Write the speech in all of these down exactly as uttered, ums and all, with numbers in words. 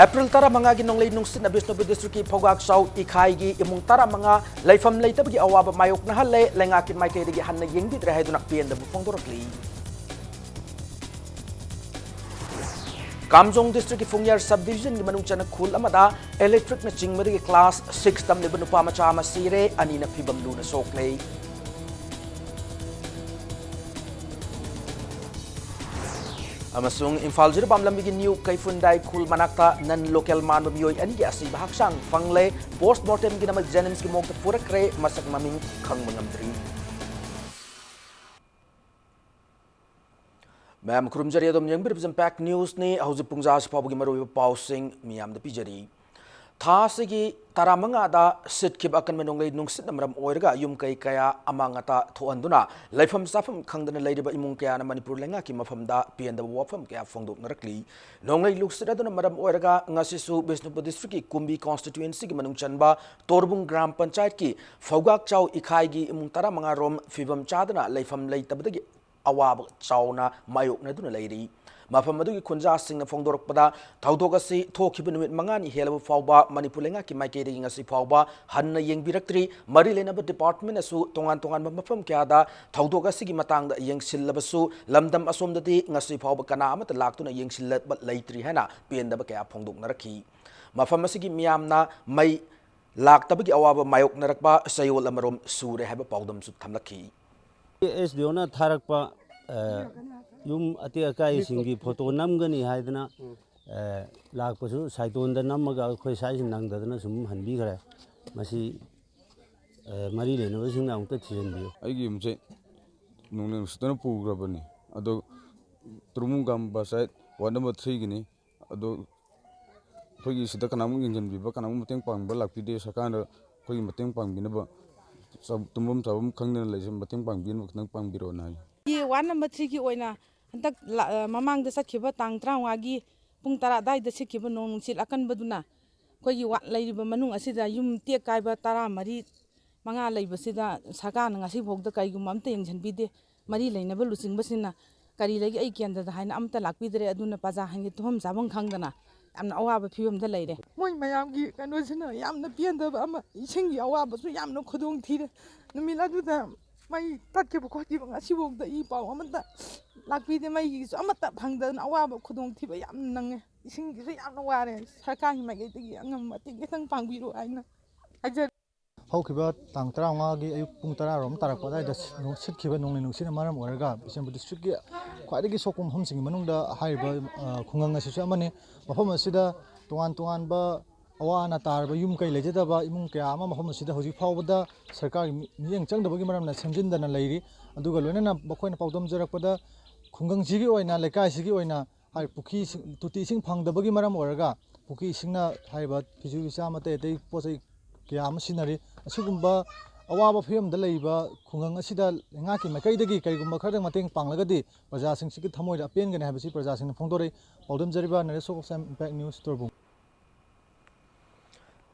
April ꯇꯔꯥꯃꯉꯥꯒꯤ ꯅꯣꯡꯂꯩ ꯅꯨꯡꯁꯤꯠꯅ ꯕꯤꯁꯅꯨꯄꯨꯔ ꯗꯤꯁꯇ꯭ꯔꯤꯛꯀꯤ ꯐꯧꯒꯥꯛꯆꯥꯎ ꯏꯈꯥꯏꯒꯤ ꯏꯃꯨꯡ ꯇꯔꯥꯃꯉꯥ ꯂꯩꯐꯝ ꯂꯩꯇꯕꯒꯤ ꯑꯋꯥꯕ ꯃꯥꯌꯣꯛꯅꯍꯜꯂꯦ꯫ ꯂꯩꯉꯥꯛꯀꯤ ꯃꯥꯏꯀꯩꯗꯒꯤ ꯍꯟꯅ ꯌꯦꯡꯕꯤꯗ꯭ꯔꯦ ꯍꯥꯏꯗꯨꯅ ꯄꯦꯟꯗꯕ ꯐꯣꯡꯗꯣꯔꯛꯂꯤ꯫ ꯀꯥꯝꯖꯣꯡ ꯗꯤꯁꯇ꯭ꯔꯤꯛꯀꯤ ꯐꯨꯡꯌꯥꯔ ꯁꯕ ꯗꯤꯕꯤꯖꯟꯒꯤ ꯃꯅꯨꯡ ꯆꯟꯅ ꯈꯨꯜ ꯑꯃꯗ ꯏꯂꯦꯛꯇ꯭ꯔꯤꯛꯅ ꯆꯤꯡꯕꯗꯒꯤ ꯀ꯭ꯂꯥꯁ ꯁꯤꯛꯁ ꯇꯝꯂꯤꯕ ꯅꯨꯄꯥ ꯃꯆꯥ ꯑꯃ ꯁꯤꯔꯦ, ꯑꯅꯤꯅ ꯐꯤꯕꯝ ꯂꯨꯅ ꯁꯣꯛꯂꯦ꯫ ꯑꯃꯁꯨꯡ ꯏꯝꯐꯥꯜ ꯖꯤꯔꯤꯕꯥꯝ ꯂꯝꯕꯤꯒꯤ ꯅ꯭ꯌꯨ ꯀꯩꯐꯨꯟꯗꯥꯏ ꯈꯨꯜ ꯃꯅꯥꯛꯇ ꯅꯟ ꯂꯣꯀꯦꯜ ꯃꯥꯟꯕ ꯃꯤꯑꯣꯏ ꯑꯅꯤꯒꯤ ꯑꯁꯤꯕ ꯍꯛꯆꯥꯡ ꯐꯪꯂꯦ꯫ ꯄꯣꯁꯠꯃꯣꯔꯇꯦꯝꯒꯤꯗꯃꯛ ꯖꯦꯅꯤꯝꯁꯀꯤ ꯃꯣꯔꯒꯇ ꯄꯨꯔꯛꯈ꯭ꯔꯦ, ꯃꯁꯛ ꯃꯃꯤꯡ ꯈꯪꯕ ꯉꯝꯗ꯭ꯔꯤ꯫ ꯃꯌꯥꯝ ꯈꯨꯔꯨꯝꯖꯔꯤ, ꯑꯗꯨꯝ ꯌꯦꯡꯕꯤꯔꯤꯕꯁꯤ ꯏꯝꯄꯦꯛ ꯅ꯭ꯌꯨꯁꯅꯤ꯫ ꯍꯧꯖꯤꯛ ꯄꯨꯡ ꯖꯥꯁꯤ ꯐꯥꯎꯕꯒꯤ ꯃꯔꯨꯑꯣꯏꯕ ꯄꯥꯎꯁꯤꯡ ꯃꯤꯌꯥꯝꯗ ꯄꯤꯖꯔꯤ꯫ ꯊꯥ ꯑꯁꯤꯒꯤ ꯇꯔꯥꯃꯉꯥꯗ ꯁꯤꯠꯈꯤꯕ ꯑꯀꯟꯕ ꯅꯣꯡꯂꯩ ꯅꯨꯡꯁꯤꯠꯅ ꯃꯔꯝ ꯑꯣꯏꯔꯒ ꯌꯨꯝ ꯀꯩ ꯀꯌꯥ ꯑꯃꯥꯡ ꯑꯇꯥ ꯊꯣꯛꯍꯟꯗꯨꯅ ꯂꯩꯐꯝ ꯆꯥꯐꯝ ꯈꯪꯗꯅ ꯂꯩꯔꯤꯕ ꯏꯃꯨꯡ ꯀꯌꯥꯅ ꯃꯅꯤꯄꯨꯔ ꯂꯩꯉꯥꯛꯀꯤ ꯃꯐꯝꯗ ꯄꯦꯟꯗꯕ ꯋꯥꯐꯝ ꯀꯌꯥ ꯐꯣꯡꯗꯣꯛꯅꯔꯛꯂꯤ꯫ ꯅꯣꯡꯂꯩ ꯅꯨꯡꯁꯤꯠ ꯑꯗꯨꯅ ꯃꯔꯝ ꯑꯣꯏꯔꯒ ꯉꯁꯤꯁꯨ ꯕꯤꯁꯅꯨꯄꯨꯔ ꯗꯤꯁꯇ꯭ꯔꯤꯛꯀꯤ ꯀꯨꯝꯕꯤ ꯀꯣꯟꯁꯇꯤꯇ꯭ꯋꯦꯟꯁꯤꯒꯤ ꯃꯅꯨꯡ ꯆꯟꯕ ꯇꯣꯔꯕꯨꯡ ꯒ꯭ꯔꯥꯝ ꯄꯟꯆꯥꯌꯠꯀꯤ ꯐꯧꯒꯥꯛ ꯆꯥꯎ ꯏꯈꯥꯏꯒꯤ ꯏꯃꯨꯡ ꯇꯔꯥꯃꯉꯥ ꯔꯣꯝ ꯐꯤꯕꯝ ꯆꯥꯗꯅ ꯂꯩꯐꯝ ꯂꯩꯇꯕꯗꯒꯤ ꯑꯋꯥꯕ ꯆꯥꯎꯅ ꯃꯥꯌꯣꯛꯅꯗꯨꯅ ꯂꯩꯔꯤ꯫ ꯃꯐꯝ ꯑꯗꯨꯒꯤ ꯈꯨꯟꯖꯥꯁꯤꯡꯅ ꯐꯣꯡꯗꯣꯔꯛꯄꯗ, ꯊꯧꯗꯣꯛ ꯑꯁꯤ ꯊꯣꯛꯈꯤꯕ ꯅꯨꯃꯤꯠ ꯃꯉꯥꯅꯤ ꯍꯦꯜꯂꯕ ꯐꯥꯎꯕ ꯃꯅꯤꯄꯨꯔ ꯂꯩꯉꯥꯛꯀꯤ ꯃꯥꯏꯀꯩꯗꯒꯤ ꯉꯁꯤ ꯐꯥꯎꯕ ꯍꯟꯅ ꯌꯦꯡꯕꯤꯔꯛꯇ꯭ꯔꯤ꯫ ꯃꯔꯤ ꯂꯩꯅꯕ ꯗꯤꯄꯥꯔꯠꯃꯦꯟꯅꯁꯨ ꯇꯣꯉꯥꯟ ꯇꯣꯉꯥꯟꯕ ꯃꯐꯝ ꯀꯌꯥꯗ ꯊꯧꯗꯣꯛ ꯑꯁꯤꯒꯤ ꯃꯇꯥꯡꯗ ꯌꯦꯡꯁꯤꯜꯂꯕꯁꯨ, ꯂꯝꯗꯝ ꯑꯁꯣꯝꯗꯗꯤ ꯉꯁꯤ ꯐꯥꯎꯕ ꯀꯅꯥ ꯑꯃꯠꯇ ꯂꯥꯛꯇꯨꯅ ꯌꯦꯡꯁꯤꯜꯂꯕ ꯂꯩꯇ꯭ꯔꯤ ꯍꯥꯏꯅ ꯄꯦꯟꯗꯕ ꯀꯌꯥ ꯐꯣꯡꯗꯣꯛꯅꯔꯛꯈꯤ꯫ ꯃꯐꯝ ꯑꯁꯤꯒꯤ ꯃꯤꯌꯥꯝꯅ ꯃꯩ ꯂꯥꯛꯇꯕꯒꯤ ꯑꯋꯥꯕ ꯃꯥꯌꯣꯛꯅꯔꯛꯄ ꯆꯌꯣꯜ ꯑꯃꯔꯣꯝ ꯁꯨꯔꯦ ꯍꯥꯏꯕ ꯄꯥꯎꯗꯝꯁꯨ ꯊꯝꯂꯛꯈꯤ꯫ ꯑꯦꯁ ꯗꯤ ꯑꯣꯅ ꯊꯥꯔꯛꯄ, ꯑ, ꯌꯨꯝ ꯑꯇꯦꯛ ꯑꯀꯥꯏꯁꯤꯡꯒꯤ ꯐꯣꯇꯣ ꯅꯝꯒꯅꯤ ꯍꯥꯏꯗꯅ, ꯑ, ꯂꯥꯛꯄꯁꯨ ꯁꯥꯏꯇꯣꯟꯗ ꯅꯝꯃꯒ ꯑꯩꯈꯣꯏ ꯁ꯭ꯋꯥꯏꯁꯤ ꯅꯪꯗꯗꯅ ꯁꯨꯝ ꯍꯟꯕꯤꯈ꯭ꯔꯦ꯫ ꯃꯁꯤ, ꯑ, ꯃꯔꯤ ꯂꯩꯅꯕꯁꯤꯡꯅ ꯑꯃꯨꯛꯇ ꯊꯤꯖꯤꯟꯕꯤꯌꯨ꯫ ꯑꯩꯒꯤ ꯌꯨꯝꯁꯦ ꯅꯣꯡꯂꯩ ꯅꯨꯡꯁꯤꯠꯇꯨꯅ ꯄꯨꯈ꯭ꯔꯕꯅꯤ꯫ ꯑꯗꯣ ꯇ꯭ꯔꯨꯃꯨꯡꯒꯥꯝ ꯄꯟꯆꯥꯌꯠ ꯋꯥꯔꯗ ꯅꯝꯕꯔ ꯊ꯭ꯔꯤꯒꯤꯅꯤ꯫ ꯑꯗꯣ ꯑꯩꯈꯣꯏꯒꯤ ꯁꯤꯗ ꯀꯅꯥꯃꯨꯛ ꯌꯦꯡꯁꯤꯟꯕꯤꯕ, ꯀꯅꯥꯃꯨꯛ ꯃꯇꯦꯡ ꯄꯥꯡꯕ ꯂꯥꯛꯄꯤꯗꯦ꯫ ꯁꯔꯀꯥꯔꯅ ꯑꯩꯈꯣꯏꯒꯤ ꯃꯇꯦꯡ ꯄꯥꯡꯕꯤꯅꯕ, ꯆꯥ-, ꯇꯨꯝꯐꯝ ꯆꯥꯐꯝ ꯈꯪꯗꯅ ꯂꯩꯁꯦ, ꯃꯇꯦꯡ ꯄꯥꯡꯕꯤꯅꯕ ꯈꯤꯇꯪ ꯄꯥꯡꯕꯤꯔꯛꯑꯣꯅ ꯍꯥꯏ꯫ ꯑꯩꯒꯤ ꯋꯥꯔꯗ ꯅꯝꯕꯔ ꯊ꯭ꯔꯤꯒꯤ ꯑꯣꯏꯅ ꯍꯟꯗꯛ ꯂꯥ-, ꯑ, ꯃꯃꯥꯡꯗ ꯆꯠꯈꯤꯕ ꯇꯥꯡ ꯇꯔꯥꯃꯉꯥꯒꯤ ꯄꯨꯡ ꯇꯔꯥ ꯑꯗꯨꯋꯥꯏꯗ ꯁꯤꯠꯈꯤꯕ ꯅꯣꯡ ꯅꯨꯡꯁꯤꯠ ꯑꯀꯟꯕꯗꯨꯅ ꯑꯩꯈꯣꯏꯒꯤ ꯋꯥꯔꯗ ꯂꯩꯔꯤꯕ ꯃꯅꯨꯡ ꯑꯁꯤꯗ ꯌꯨꯝ ꯇꯦꯛ ꯀꯥꯏꯕ ꯇꯔꯥꯃꯔꯤ ꯃꯉꯥ ꯂꯩꯕꯁꯤꯗ ꯁꯔꯀꯥꯔꯅ ꯉꯁꯤꯐꯥꯎꯗ ꯀꯔꯤꯒꯨꯝꯕ ꯑꯝꯇ ꯌꯦꯡꯁꯤꯟꯕꯤꯗꯦ꯫ ꯃꯔꯤ ꯂꯩꯅꯕ ꯂꯨꯆꯤꯡꯕꯁꯤꯡꯅ ꯀꯔꯤ ꯂꯩꯒꯦ ꯑꯩ ꯀꯦꯟꯗ꯭ꯔꯗ ꯍꯥꯏꯅ ꯑꯝꯇ ꯂꯥꯛꯄꯤꯗ꯭ꯔꯦ꯫ ꯑꯗꯨꯅ ꯄ꯭ꯔꯖꯥꯁꯤꯡꯒꯤ ꯇꯨꯝꯐꯝ ꯆꯥꯐꯝ ꯈꯪꯗꯅ ꯌꯥꯝꯅ ꯑꯋꯥꯕ ꯐꯤꯕꯝꯗ ꯂꯩꯔꯦ꯫ ꯃꯣꯏ ꯃꯌꯥꯝꯒꯤ ꯀꯩꯅꯣꯁꯤꯅ ꯌꯥꯝꯅ ꯄꯦꯟꯗꯕ ꯑꯃ, ꯏꯁꯤꯡꯒꯤ ꯑꯋꯥꯕꯁꯨ ꯌꯥꯝꯅ ꯈꯨꯗꯣꯡ ꯊꯤꯔꯦ꯫ ꯅꯨꯃꯤꯠ ꯑꯗꯨꯗ ꯃꯩ ꯇꯠꯈꯤꯕ ꯈꯣꯠꯈꯤꯕ ꯉꯁꯤꯐꯥꯎꯗ ꯏ ꯄꯥꯎ ꯑꯃꯠꯇ ꯂꯥꯛꯄꯤꯗꯦ꯫ ꯃꯩꯒꯤꯁꯨ ꯑꯃꯠꯇ ꯐꯪꯗꯗꯅ ꯑꯋꯥꯕ ꯈꯨꯗꯣꯡꯊꯤꯕ ꯌꯥꯝꯅ ꯅꯪꯉꯦ꯫ ꯏꯁꯤꯡꯒꯤꯁꯨ ꯌꯥꯝꯅ ꯋꯥꯔꯦ꯫ ꯁꯔꯀꯥꯔꯒꯤ ꯃꯥꯏꯀꯩꯗꯒꯤ ꯑꯉꯝꯕ ꯃꯇꯦꯡ ꯈꯤꯇꯪ ꯄꯥꯡꯕꯤꯔꯣ ꯍꯥꯏꯅ ꯍꯥꯏꯖꯔꯤ꯫ ꯍꯧꯈꯤꯕ ꯇꯥꯡ ꯇꯔꯥꯃꯉꯥꯒꯤ ꯑꯌꯨꯛ ꯄꯨꯡ ꯇꯔꯥꯔꯣꯝ ꯇꯥꯔꯛꯄ ꯑꯗꯨꯋꯥꯏꯗ ꯅꯨꯡ-, ꯁꯤꯠꯈꯤꯕ ꯅꯣꯡꯂꯩ ꯅꯨꯡꯁꯤꯠꯅ ꯃꯔꯝ ꯑꯣꯏꯔꯒ ꯕꯤꯁꯦꯝꯄꯨꯔ ꯗꯤꯁꯇ꯭ꯔꯤꯛꯀꯤ ꯈ꯭ꯋꯥꯏꯗꯒꯤ ꯁꯣꯛꯄ ꯃꯐꯝꯁꯤꯡꯒꯤ ꯃꯅꯨꯡꯗ ꯍꯥꯏꯔꯤꯕ, ꯑ, ꯈꯨꯡꯒꯪ ꯑꯁꯤꯁꯨ ꯑꯃꯅꯤ꯫ ꯃꯐꯝ ꯑꯁꯤꯗ ꯇꯣꯉꯥꯟ ꯇꯣꯉꯥꯟꯕ ꯑꯋꯥ ꯑꯅꯥ ꯇꯥꯔꯕ ꯌꯨꯝ ꯀꯩ ꯂꯩꯖꯗꯕ ꯏꯃꯨꯡ ꯀꯌꯥ ꯑꯃ ꯃꯐꯝ ꯑꯁꯤꯗ ꯍꯧꯖꯤꯛ ꯐꯥꯎꯕꯗ ꯁꯔꯀꯥꯔꯒꯤ ꯃꯤ-, ꯃꯤꯠꯌꯦꯡ ꯆꯪꯗꯕꯒꯤ ꯃꯔꯝꯅ ꯁꯦꯝꯖꯤꯟꯗꯅ ꯂꯩꯔꯤ꯫ ꯑꯗꯨꯒ ꯂꯣꯏꯅꯅ ꯃꯈꯣꯏꯅ ꯄꯥꯎꯗꯝꯖꯔꯛꯄꯗ, ꯈꯨꯡꯒꯪꯁꯤꯒꯤ ꯑꯣꯏꯅ, ꯂꯩꯀꯥꯏꯁꯤꯒꯤ ꯑꯣꯏꯅ ꯍꯥꯏ, ꯄꯨꯈ꯭ꯔꯤ ꯏꯁꯤꯡ, ꯇꯣꯇꯤ ꯏꯁꯤꯡ ꯐꯪꯗꯕꯒꯤ ꯃꯔꯝ ꯑꯣꯏꯔꯒ ꯄꯨꯈ꯭ꯔꯤ ꯏꯁꯤꯡꯅ ꯍꯥꯏꯔꯤꯕ ꯐꯤꯁꯨ ꯐꯤꯁꯥꯝ ꯑꯇꯩ ꯑꯇꯩ ꯄꯣꯠ ꯆꯩ ꯀꯌꯥ ꯑꯃ ꯁꯤꯖꯤꯟꯅꯔꯤ꯫ ꯑꯁꯤꯒꯨꯝꯕ ꯑꯋꯥꯕ ꯐꯤꯕꯝꯗ ꯂꯩꯔꯤꯕ ꯈꯨꯡꯒꯪ ꯑꯁꯤꯗ ꯂꯩꯉꯥꯛꯀꯤ ꯃꯥꯏꯀꯩꯗꯒꯤ ꯀꯔꯤꯒꯨꯝꯕ ꯈꯔꯗꯪ ꯃꯇꯦꯡ ꯄꯥꯡꯂꯒꯗꯤ ꯄ꯭ꯔꯖꯥꯁꯤꯡꯁꯤꯒꯤ ꯊꯃꯣꯏꯗ ꯑꯄꯦꯟꯒꯅꯤ ꯍꯥꯏꯕꯁꯤ ꯄ꯭ꯔꯖꯥꯁꯤꯡꯅ ꯐꯣꯡꯗꯣꯔꯛꯏ꯫ ꯄꯥꯎꯗꯝꯖꯔꯤꯕ ꯅꯔꯦꯁ ꯁꯣꯛꯁꯥꯏꯝ ꯏꯝꯄꯦꯛ ꯅ꯭ꯌꯨꯁ, ꯇꯣꯔꯕꯨꯡ꯫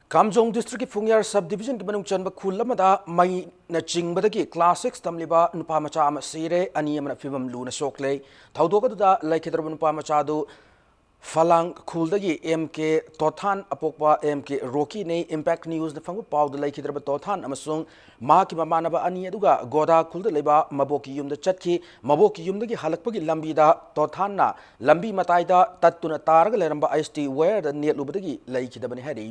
ꯀꯥꯝꯖꯣꯡ ꯗꯤꯁꯇ꯭ꯔꯤꯛꯀꯤ ꯐꯨꯡꯌꯥꯔ ꯁꯕ ꯗꯤꯕꯤꯖꯟꯒꯤ ꯃꯅꯨꯡ ꯆꯟꯕ ꯈꯨꯜ ꯑꯃꯗ ꯃꯩꯅ ꯆꯤꯡꯕꯗꯒꯤ ꯀ꯭ꯂꯥꯁ ꯁꯤꯛꯁ ꯇꯝꯂꯤꯕ ꯅꯨꯄꯥ ꯃꯆꯥ ꯑꯃ ꯁꯤꯔꯦ, ꯑꯅꯤ ꯑꯃꯅ ꯐꯤꯕꯝ ꯂꯨꯅ ꯁꯣꯛꯂꯦ꯫ ꯊꯧꯗꯣꯛ ꯑꯗꯨꯗ ꯂꯩꯈꯤꯗ꯭ꯔꯕ ꯅꯨꯄꯥ ꯃꯆꯥ ꯑꯗꯨ ꯐꯂꯥꯡ ꯈꯨꯜꯗꯒꯤ ꯑꯦꯝ ꯀꯦ ꯇꯣꯊꯥꯟ, ꯑꯄꯣꯛꯄ ꯑꯦꯝ ꯀꯦ ꯔꯣꯀꯤꯅꯤ꯫ ꯏꯝꯄꯦꯛ ꯅ꯭ꯌꯨꯁꯅ ꯐꯪꯕ ꯄꯥꯎꯗ ꯂꯩꯈꯤꯗ꯭ꯔꯕ ꯇꯣꯊꯥꯟ ꯑꯃꯁꯨꯡ ꯃꯍꯥꯛꯀꯤ ꯃꯃꯥꯟꯅꯕ ꯑꯅꯤ ꯑꯗꯨꯒ ꯒꯣꯗꯥ ꯈꯨꯜꯗ ꯂꯩꯕ ꯃꯕꯣꯛꯀꯤ ꯌꯨꯝꯗ ꯆꯠꯈꯤ꯫ ꯃꯕꯣꯛꯀꯤ ꯌꯨꯝꯗꯒꯤ ꯍꯜꯂꯛꯄꯒꯤ ꯂꯝꯕꯤꯗ ꯇꯣꯊꯥꯟꯅ ꯂꯝꯕꯤ ꯃꯇꯥꯏꯗ ꯇꯠꯇꯨꯅ ꯇꯥꯔꯒ ꯂꯩꯔꯝꯕ ꯑꯥꯏ ꯑꯦꯁ ꯇꯤ ꯋꯥꯌꯔꯗ ꯅꯦꯠꯂꯨꯕꯗꯒꯤ ꯂꯩꯈꯤꯗꯕꯅꯤ ꯍꯥꯏꯔꯤ꯫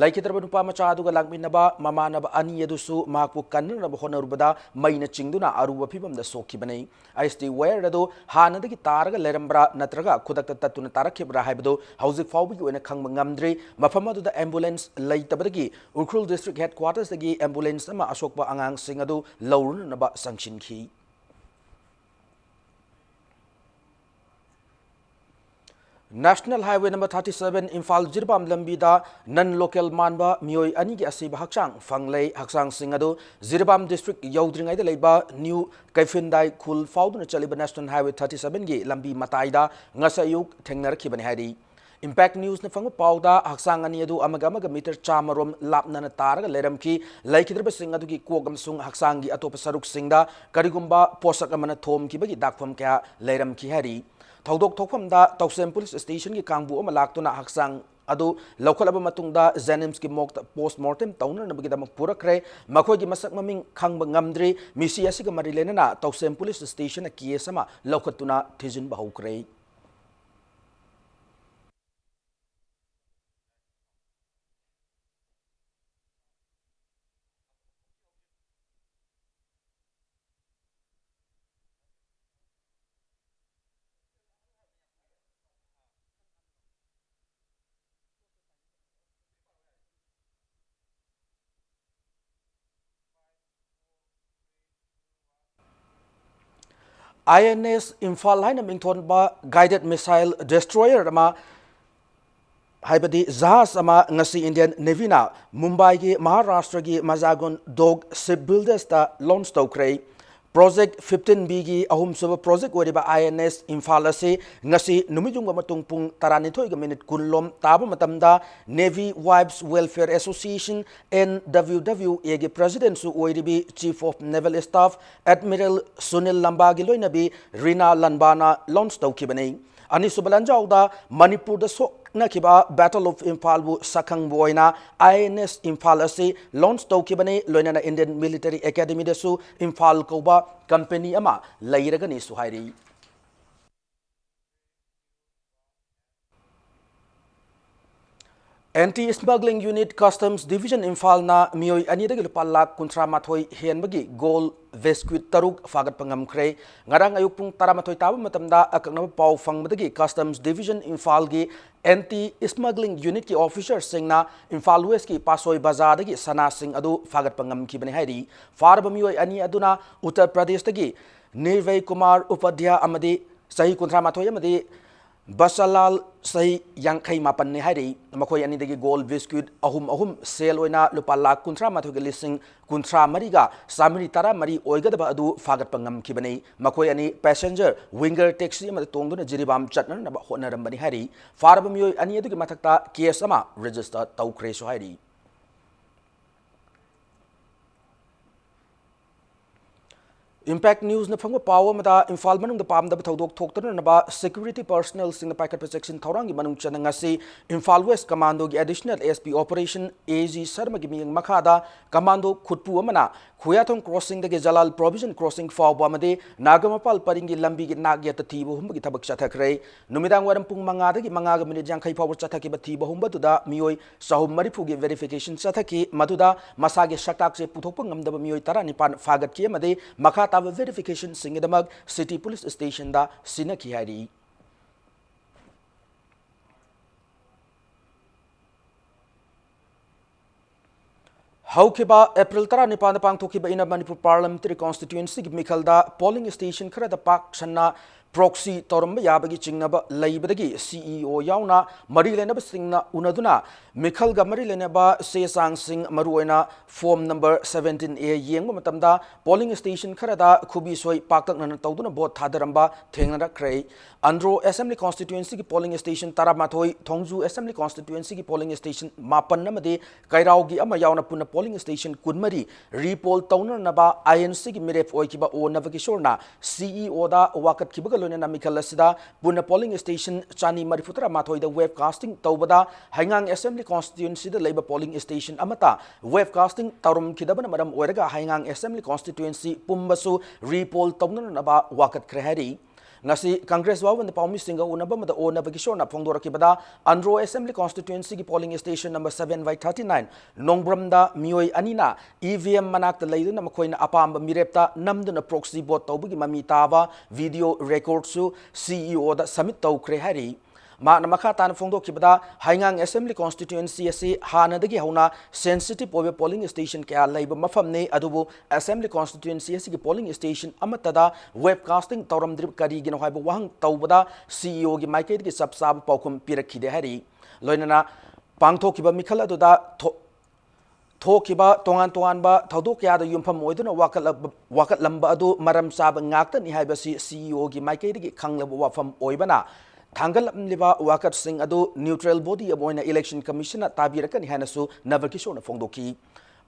ꯂꯩꯈꯤꯗ꯭ꯔꯕ ꯅꯨꯄꯥ ꯃꯆꯥ ꯑꯗꯨꯒ ꯂꯥꯛꯃꯤꯟꯅꯕ ꯃꯃꯥꯟꯅꯕ ꯑꯅꯤ ꯑꯗꯨꯁꯨ ꯃꯍꯥꯛꯄꯨ ꯀꯟꯅꯅꯕ ꯍꯣꯠꯅꯔꯨꯕꯗ ꯃꯩꯅ ꯆꯤꯡꯗꯨꯅ ꯑꯔꯨꯕ ꯐꯤꯚꯝꯗ ꯁꯣꯛꯈꯤꯕꯅꯤ꯫ ꯑꯥꯏ ꯑꯦꯁ ꯇꯤ ꯋꯥꯌꯔ ꯑꯗꯨ ꯍꯥꯟꯅꯗꯒꯤ ꯇꯥꯔꯒ ꯂꯩꯔꯝꯕ꯭ꯔꯥ ꯅꯠꯇ꯭ꯔꯒ ꯈꯨꯗꯛꯇ ꯇꯠꯇꯨꯅ ꯇꯥꯔꯛꯈꯤꯕ꯭ꯔꯥ ꯍꯥꯏꯕꯗꯨ ꯍꯧꯖꯤꯛ ꯐꯥꯎꯕꯒꯤ ꯑꯣꯏꯅ ꯈꯪꯕ ꯉꯝꯗ꯭ꯔꯤ꯫ ꯃꯐꯝ ꯑꯗꯨꯗ ꯑꯦꯝꯕꯨꯂꯦꯟꯁ ꯂꯩꯇꯕꯗꯒꯤ ꯎꯈ꯭ꯔꯨꯜ ꯗꯤꯁꯇ꯭ꯔꯤꯛ ꯍꯦꯗꯀ꯭ꯋꯥꯇꯔꯁꯇꯒꯤ ꯑꯦꯝꯕꯨꯂꯦꯟꯁ ꯑꯃ ꯑꯁꯣꯛꯄ ꯑꯉꯥꯡꯁꯤꯡ ꯑꯗꯨ ꯂꯧꯔꯨꯅꯅꯕ ꯆꯪꯁꯤꯟꯈꯤ꯫ National highway number thirty seven Imphal Jiribam ꯂꯝꯕꯤꯗ ꯅꯟ ꯂꯣꯀꯦꯜ ꯃꯥꯟꯕ ꯃꯤꯑꯣꯏ ꯑꯅꯤꯒꯤ ꯑꯁꯤꯕ ꯍꯛꯆꯥꯡ ꯐꯪꯂꯦ꯫ ꯍꯛꯆꯥꯡꯁꯤꯡ ꯑꯗꯨ ꯖꯤꯔꯤꯕꯥꯝ ꯗꯤꯁꯇ꯭ꯔꯤꯛ ꯌꯧꯗ꯭ꯔꯤꯉꯩꯗ ꯂꯩꯕ ꯅ꯭ꯌꯨ ꯀꯩꯐꯤꯟꯗꯥꯏ ꯈꯨꯜ ꯐꯥꯎꯗꯨꯅ ꯆꯠꯂꯤꯕ ꯅꯦꯁꯅꯦꯜ ꯍꯥꯏꯋꯦ ꯊꯥꯔꯇꯤ ꯁꯚꯦꯟꯒꯤ ꯂꯝꯕꯤ ꯃꯇꯥꯏꯗ ꯉꯁꯥꯏ ꯑꯌꯨꯛ ꯊꯦꯡꯅꯔꯛꯈꯤꯕꯅꯤ ꯍꯥꯏꯔꯤ꯫ ꯏꯝꯄꯦꯛ ꯅ꯭ꯌꯨꯁꯅ ꯐꯪꯕ ꯄꯥꯎꯗ ꯍꯛꯆꯥꯡ ꯑꯅꯤ ꯑꯗꯨ ꯑꯃꯒ ꯑꯃꯒ ꯃꯤꯇꯔ ꯆꯥꯝꯃ ꯔꯣꯝ ꯂꯥꯞꯅꯅ ꯇꯥꯔꯒ ꯂꯩꯔꯝꯈꯤ꯫ ꯂꯩꯈꯤꯗ꯭ꯔꯕꯁꯤꯡ ꯑꯗꯨꯒꯤ ꯀꯣꯛ ꯑꯃꯁꯨꯡ ꯍꯛꯆꯥꯡꯒꯤ ꯑꯇꯣꯞꯄ ꯁꯔꯨꯛꯁꯤꯡꯗ ꯀꯔꯤꯒꯨꯝꯕ ꯄꯣꯠꯁꯛ ꯑꯃꯅ ꯊꯣꯝꯈꯤꯕꯒꯤ ꯗꯥꯛꯐꯝ ꯀꯌꯥ ꯂꯩꯔꯝꯈꯤ ꯍꯥꯏꯔꯤ꯫ ꯊꯧꯗꯣꯛ ꯊꯣꯛꯐꯝꯗ ꯇꯧꯁꯦꯝ ꯄꯨꯂꯤꯁ ꯁ꯭ꯇꯦꯁꯟꯒꯤ ꯀꯥꯡꯕꯨ ꯑꯃ ꯂꯥꯛꯇꯨꯅ ꯍꯛꯆꯥꯡ ꯑꯗꯨ ꯂꯧꯈꯠꯂꯕ ꯃꯇꯨꯡꯗ ꯖꯦꯅꯤꯝꯁꯀꯤ ꯃꯣꯔꯒꯇ ꯄꯣꯁꯃꯣꯔꯇꯦꯝ ꯇꯧꯅꯅꯕꯒꯤꯗꯃꯛ ꯄꯨꯔꯛꯈ꯭ꯔꯦ꯫ ꯃꯈꯣꯏꯒꯤ ꯃꯁꯛ ꯃꯃꯤꯡ ꯈꯪꯕ ꯉꯝꯗ꯭ꯔꯤ꯫ ꯃꯤꯁꯤ ꯑꯁꯤꯒ ꯃꯔꯤ ꯂꯩꯅꯅ ꯇꯧꯁꯦꯝ ꯄꯨꯂꯤꯁ ꯁ꯭ꯇꯦꯁꯟꯅ ꯀꯦꯁ ꯑꯃ ꯂꯧꯈꯠꯇꯨꯅ ꯊꯤꯖꯤꯟꯕ ꯍꯧꯈ꯭ꯔꯦ꯫ ꯑꯥꯏ ꯑꯦꯟ ꯑꯦꯁ ꯏꯝꯐꯥꯜ ꯍꯥꯏꯅ ꯃꯤꯡꯊꯣꯟꯕ guided missile destroyer ꯑꯃ, ꯍꯥꯏꯕꯗꯤ ꯖꯍꯥꯖ ꯑꯃ ꯉꯁꯤ Indian Navyꯅ ꯃꯨꯝꯕꯥꯏꯒꯤ ꯃꯍꯥꯔꯥꯁꯇ꯭ꯔꯒꯤ ꯃꯖꯥꯒꯣꯟ ꯗꯣꯛ shipbuildersꯇ launch ꯇꯧꯈ꯭ꯔꯦ꯫ Project fifteen Bꯒꯤ ꯑꯍꯨꯝꯁꯨꯕ project ꯑꯣꯏꯔꯤꯕ ꯑꯥꯏ ꯑꯦꯟ ꯑꯦꯁ ꯏꯝꯐꯥꯜ ꯑꯁꯤ ꯉꯁꯤ ꯅꯨꯃꯤꯠꯌꯨꯡꯕ ꯃꯇꯨꯡ ꯄꯨꯡ ꯇꯔꯥꯅꯤꯊꯣꯏꯒ ꯃꯤꯅꯤꯠ ꯀꯨꯟ ꯂꯣꯝ ꯇꯥꯕ ꯃꯇꯝꯗ Navy Wives Welfare Association, N W W Aꯒꯤ presidentꯁꯨ ꯑꯣꯏꯔꯤꯕꯤ Chief of Naval Staff Admiral Sunil ꯂꯝꯕꯥꯒꯤ ꯂꯣꯏꯅꯕꯤ ꯔꯤꯅꯥ ꯂꯟꯕꯥꯅ launch ꯇꯧꯈꯤꯕꯅꯤ꯫ ꯑꯅꯤꯁꯨꯕ ꯂꯥꯟꯖꯥꯎꯗ ꯃꯅꯤꯄꯨꯔꯗ ꯁꯣꯛꯅꯈꯤꯕ Battle of Imphalꯕꯨ ꯁꯛꯈꯪꯕ ꯑꯣꯏꯅ ꯑꯥꯏ ꯑꯦꯟ ꯑꯦꯁ ꯏꯝꯐꯥꯜ ꯑꯁꯤ launch ꯇꯧꯈꯤꯕꯅꯤ꯫ ꯂꯣꯏꯅꯅ Indian Military Academyꯗꯁꯨ ꯏꯝꯐꯥꯜ ꯀꯧꯕ company ꯑꯃ ꯂꯩꯔꯒꯅꯤꯁꯨ ꯍꯥꯏꯔꯤ꯫ Anti Smuggling Unit Customs Division ꯏꯝꯐꯥꯜꯅ ꯃꯤꯑꯣꯏ ꯑꯅꯤꯗꯒꯤ ꯂꯨꯄꯥ ꯂꯥꯈ ꯀꯨꯟꯊ꯭ꯔꯥ ꯃꯥꯊꯣꯏ ꯍꯦꯟꯕꯒꯤ gold biscuit ꯇꯔꯨꯛ ꯐꯥꯒꯠꯄ ꯉꯝꯈ꯭ꯔꯦ꯫ ꯉꯔꯥꯡ ꯑꯌꯨꯛ ꯄꯨꯡ ꯇꯔꯥꯃꯥꯊꯣꯏ ꯇꯥꯕ ꯃꯇꯝꯗ ꯑꯀꯛꯅꯕ ꯄꯥꯎ ꯐꯪꯕꯗꯒꯤ Customs Division ꯏꯝꯐꯥꯜꯒꯤ Anti Smuggling Unitꯀꯤ officerꯁꯤꯡꯅ ꯏꯝꯐꯥꯜ Westꯀꯤ ꯄꯥꯁꯣꯏ ꯕꯖꯥꯔꯗꯒꯤ ꯁꯅꯥꯁꯤꯡ ꯑꯗꯨ ꯐꯥꯒꯠꯄ ꯉꯝꯈꯤꯕꯅꯤ ꯍꯥꯏꯔꯤ꯫ ꯐꯥꯔꯕ ꯃꯤꯑꯣꯏ ꯑꯅꯤ ꯑꯗꯨꯅ ꯎꯠꯇꯔ ꯄ꯭ꯔꯗꯦꯁꯇꯒꯤ ꯅꯤꯔꯚꯩ ꯀꯨꯃꯥꯔ ꯎꯄꯥꯙ꯭ꯌꯥ ꯑꯃꯗꯤ ꯆꯍꯤ ꯀꯨꯟꯊ꯭ꯔꯥ ꯃꯥꯊꯣꯏ ꯑꯃꯗꯤ ꯕꯁꯥꯂꯥꯜ ꯆꯍꯤ ꯌꯥꯡꯈꯩ ꯃꯥꯄꯟꯅꯤ ꯍꯥꯏꯔꯤ꯫ ꯃꯈꯣꯏ ꯑꯅꯤꯗꯒꯤ gold biscuit ꯑꯍꯨꯝ ꯑꯍꯨꯝ, ꯁꯦꯜ ꯑꯣꯏꯅ ꯂꯨꯄꯥ ꯂꯥꯈ ꯀꯨꯟꯊ꯭ꯔꯥ ꯃꯥꯊꯣꯏꯒ ꯂꯤꯁꯤꯡ ꯀꯨꯟꯊ꯭ꯔꯥ ꯃꯔꯤꯒ ꯆꯥꯃꯔꯤ ꯇꯔꯥ ꯃꯔꯤ ꯑꯣꯏꯒꯗꯕ ꯑꯗꯨ ꯐꯥꯒꯠꯄ ꯉꯝꯈꯤꯕꯅꯤ꯫ ꯃꯈꯣꯏ ꯑꯅꯤ passenger winger taxi ꯑꯃꯗ ꯇꯣꯡꯗꯨꯅ ꯖꯤꯔꯤꯕꯥꯝ ꯆꯠꯅꯅꯕ ꯍꯣꯠꯅꯔꯝꯕꯅꯤ ꯍꯥꯏꯔꯤ꯫ ꯐꯥꯔꯕ ꯃꯤꯑꯣꯏ ꯑꯅꯤ ꯑꯗꯨꯒꯤ ꯃꯊꯛꯇ case ꯑꯃ register ꯇꯧꯈ꯭ꯔꯦꯁꯨ ꯍꯥꯏꯔꯤ꯫ Impact Newsꯅ ꯐꯪꯕ ꯄꯥꯎ ꯑꯃꯗ, ꯏꯝꯐꯥꯜ ꯃꯅꯨꯡꯗ ꯄꯥꯝꯗꯕ ꯊꯧꯗꯣꯛ ꯊꯣꯛꯇꯅꯅꯕ security personnelꯁꯤꯡꯅ ꯄꯥꯏꯈꯠꯄ ꯆꯦꯛꯁꯤꯟ ꯊꯧꯔꯥꯡꯒꯤ ꯃꯅꯨꯡ ꯆꯟꯅ ꯉꯁꯤ Imphal West Commandoꯒꯤ Additional S P Operation A G ꯁꯔꯃꯒꯤ ꯃꯤꯠꯌꯦꯡ ꯃꯈꯥꯗ commando ꯈꯨꯠꯄꯨ ꯑꯃꯅ ꯈꯨꯌꯥꯊꯣꯡ crossingꯗꯒꯤ ꯖꯂꯥꯜ provision crossing ꯐꯥꯎꯕ ꯑꯃꯗꯤ ꯅꯥꯒꯥꯃꯄꯥꯜ ꯄꯔꯤꯡꯒꯤ ꯂꯝꯕꯤꯒꯤ ꯅꯥꯛ ꯌꯦꯠꯇ ꯊꯤꯕ ꯍꯨꯝꯕꯒꯤ ꯊꯕꯛ ꯆꯠꯊꯈ꯭ꯔꯦ꯫ ꯅꯨꯃꯤꯗꯥꯡ ꯋꯥꯏꯔꯝ ꯄꯨꯡ ꯃꯉꯥꯗꯒꯤ ꯃꯉꯥꯒ ꯃꯤꯅꯤꯠ ꯌꯥꯡꯈꯩ ꯐꯥꯎꯕ ꯆꯠꯊꯈꯤꯕ ꯊꯤꯕ ꯍꯨꯝꯕꯗꯨꯗ ꯃꯤꯑꯣꯏ ꯆꯍꯨꯝ ꯃꯔꯤꯐꯨꯒꯤ verification ꯆꯠꯊꯈꯤ꯫ ꯃꯗꯨꯗ ꯃꯁꯥꯒꯤ ꯁꯛꯇꯥꯛꯁꯦ ꯄꯨꯊꯣꯛꯄ ꯉꯝꯗꯕ ꯃꯤꯑꯣꯏ ꯇꯔꯥꯅꯤꯄꯥꯟ ꯐꯥꯒꯠꯈꯤ ꯑꯃꯗꯤ ꯃꯈꯥ ꯇꯥꯕ verificationꯁꯤꯡꯒꯤꯗꯃꯛ city police stationꯗ ꯁꯤꯟꯅꯈꯤ ꯍꯥꯏꯔꯤ꯫ ꯍꯧꯈꯤꯕ April ꯇꯔꯥꯅꯤꯄꯥꯟꯗ ꯄꯥꯡꯊꯣꯛꯈꯤꯕ Inner Manipur Parliamentary Constituencyꯒꯤ ꯃꯤꯈꯜꯗ polling station ꯈꯔꯗ ꯄꯥꯛ ꯁꯟꯅ proxy ꯇꯧꯔꯝꯕ ꯌꯥꯕꯒꯤ ꯆꯤꯡꯅꯕ ꯂꯩꯕꯗꯒꯤ C E O ꯌꯥꯎꯅ ꯃꯔꯤ ꯂꯩꯅꯕꯁꯤꯡꯅ ꯎꯅꯗꯨꯅ ꯃꯤꯈꯜꯒ ꯃꯔꯤ ꯂꯩꯅꯕ ꯆꯦ ꯆꯥꯡꯁꯤꯡ, ꯃꯔꯨꯑꯣꯏꯅ form number seventeen A ꯌꯦꯡꯕ ꯃꯇꯝꯗ polling station ꯈꯔꯗ ꯈꯨꯕꯤ ꯁꯣꯏ ꯄꯥꯛꯇꯛꯅꯅ ꯇꯧꯗꯨꯅ vote ꯊꯥꯗꯔꯝꯕ ꯊꯦꯡꯅꯔꯛꯈ꯭ꯔꯦ꯫ Andro Assembly Constituencyꯒꯤ polling station ꯇꯔꯥꯃꯥꯊꯣꯏ, ꯊꯣꯡꯖꯨ Assembly Constituencyꯒꯤ polling station ꯃꯥꯄꯟ ꯑꯃꯗꯤ ꯀꯩꯔꯥꯎꯒꯤ ꯑꯃ ꯌꯥꯎꯅ ꯄꯨꯟꯅ polling station ꯀꯨꯟꯃꯔꯤ repoll ꯇꯧꯅꯅꯕ I N Cꯒꯤ ꯃꯤꯔꯦꯞ ꯑꯣꯏꯈꯤꯕ ꯑꯣ ꯅꯕꯀꯤꯁꯣꯔꯅ C E Oꯗ ꯋꯥꯀꯠꯈꯤꯕꯒ ꯂꯣꯏꯅꯅ ꯃꯤꯈꯜ ꯑꯁꯤꯗ ꯄꯨꯟꯅ polling station ꯆꯥꯅꯤ ꯃꯔꯤꯐꯨ ꯇꯔꯥꯃꯥꯊꯣꯏꯗ webcasting ꯇꯧꯕꯗ ꯍꯩꯉꯥꯡ Assembly Constituencyꯗ ꯂꯩꯕ polling station ꯑꯃꯠꯇ webcasting ꯇꯧꯔꯝꯈꯤꯗꯕꯅ ꯃꯔꯝ ꯑꯣꯏꯔꯒ ꯍꯩꯉꯥꯡ Assembly Constituency ꯄꯨꯝꯕꯁꯨ repoll ꯇꯧꯅꯅꯕ ꯋꯥꯀꯠꯈ꯭ꯔꯦ ꯍꯥꯏꯔꯤ꯫ ꯉꯁꯤ Congress ꯋꯥꯋꯟꯗ ꯄꯥꯎꯃꯤꯁꯤꯡꯒ ꯎꯅꯕ ꯑꯃꯗ ꯑꯣ ꯅꯕꯀꯤꯁꯣꯔꯅ ꯐꯣꯡꯗꯣꯔꯛꯈꯤꯕꯗ, Andro Assembly Constituencyꯒꯤ polling station number seven by thirty nine ꯅꯣꯡꯕ꯭ꯔꯝꯗ ꯃꯤꯑꯣꯏ ꯑꯅꯤꯅ E V M ꯃꯅꯥꯛꯇ ꯂꯩꯗꯨꯅ ꯃꯈꯣꯏꯅ ꯑꯄꯥꯝꯕ ꯃꯤꯔꯦꯞꯇ ꯅꯝꯗꯨꯅ proxy vote ꯇꯧꯕꯒꯤ ꯃꯃꯤ ꯇꯥꯕ video recordꯁꯨ C E Oꯗ submit ꯇꯧꯈ꯭ꯔꯦ ꯍꯥꯏꯔꯤ꯫ ꯃꯍꯥꯛꯅ ꯃꯈꯥ ꯇꯥꯅ ꯐꯣꯡꯗꯣꯛꯈꯤꯕꯗ, ꯍꯩꯉꯥꯡ Assembly Constituency ꯑꯁꯤ ꯍꯥꯟꯅꯗꯒꯤ ꯍꯧꯅ sensitive ꯑꯣꯏꯕ polling station ꯀꯌꯥ ꯂꯩꯕ ꯃꯐꯝꯅꯤ, ꯑꯗꯨꯕꯨ Assembly Constituency ꯑꯁꯤꯒꯤ polling station ꯑꯃꯠꯇꯗ webcasting ꯇꯧꯔꯝꯗ꯭ꯔꯤꯕ ꯀꯔꯤꯒꯤꯅꯣ ꯍꯥꯏꯕ ꯋꯥꯍꯪ ꯇꯧꯕꯗ C E Oꯒꯤ ꯃꯥꯏꯀꯩꯗꯒꯤ ꯆꯞ ꯆꯥꯕ ꯄꯥꯎꯈꯨꯝ ꯄꯤꯔꯛꯈꯤꯗꯦ ꯍꯥꯏꯔꯤ꯫ ꯂꯣꯏꯅꯅ ꯄꯥꯡꯊꯣꯛꯈꯤꯕ ꯃꯤꯈꯜ ꯑꯗꯨꯗ ꯊꯣ-, ꯊꯣꯛꯈꯤꯕ ꯇꯣꯉꯥꯟ ꯇꯣꯉꯥꯟꯕ ꯊꯧꯗꯣꯛ ꯀꯌꯥꯗ ꯌꯨꯝꯐꯝ ꯑꯣꯏꯗꯨꯅ ꯋꯥꯀꯠꯂꯕ-, ꯋꯥꯀꯠꯂꯝꯕ ꯑꯗꯨ ꯃꯔꯝ ꯆꯥꯕ ꯉꯥꯛꯇꯅꯤ ꯍꯥꯏꯕꯁꯤ C E Oꯒꯤ ꯃꯥꯏꯀꯩꯗꯒꯤ ꯈꯪꯂꯕ ꯋꯥꯐꯝ ꯑꯣꯏꯕꯅ, ꯊꯥꯡꯒꯠꯂꯝꯂꯤꯕ ꯋꯥꯀꯠꯁꯤꯡ ꯑꯗꯨ neutral body ꯑꯃ ꯑꯣꯏꯅ Election Commissionꯅ ꯇꯥꯕꯤꯔꯛꯀꯅꯤ ꯍꯥꯏꯅꯁꯨ ꯅꯕꯀꯤꯁꯣꯔꯅ ꯐꯣꯡꯗꯣꯛꯈꯤ꯫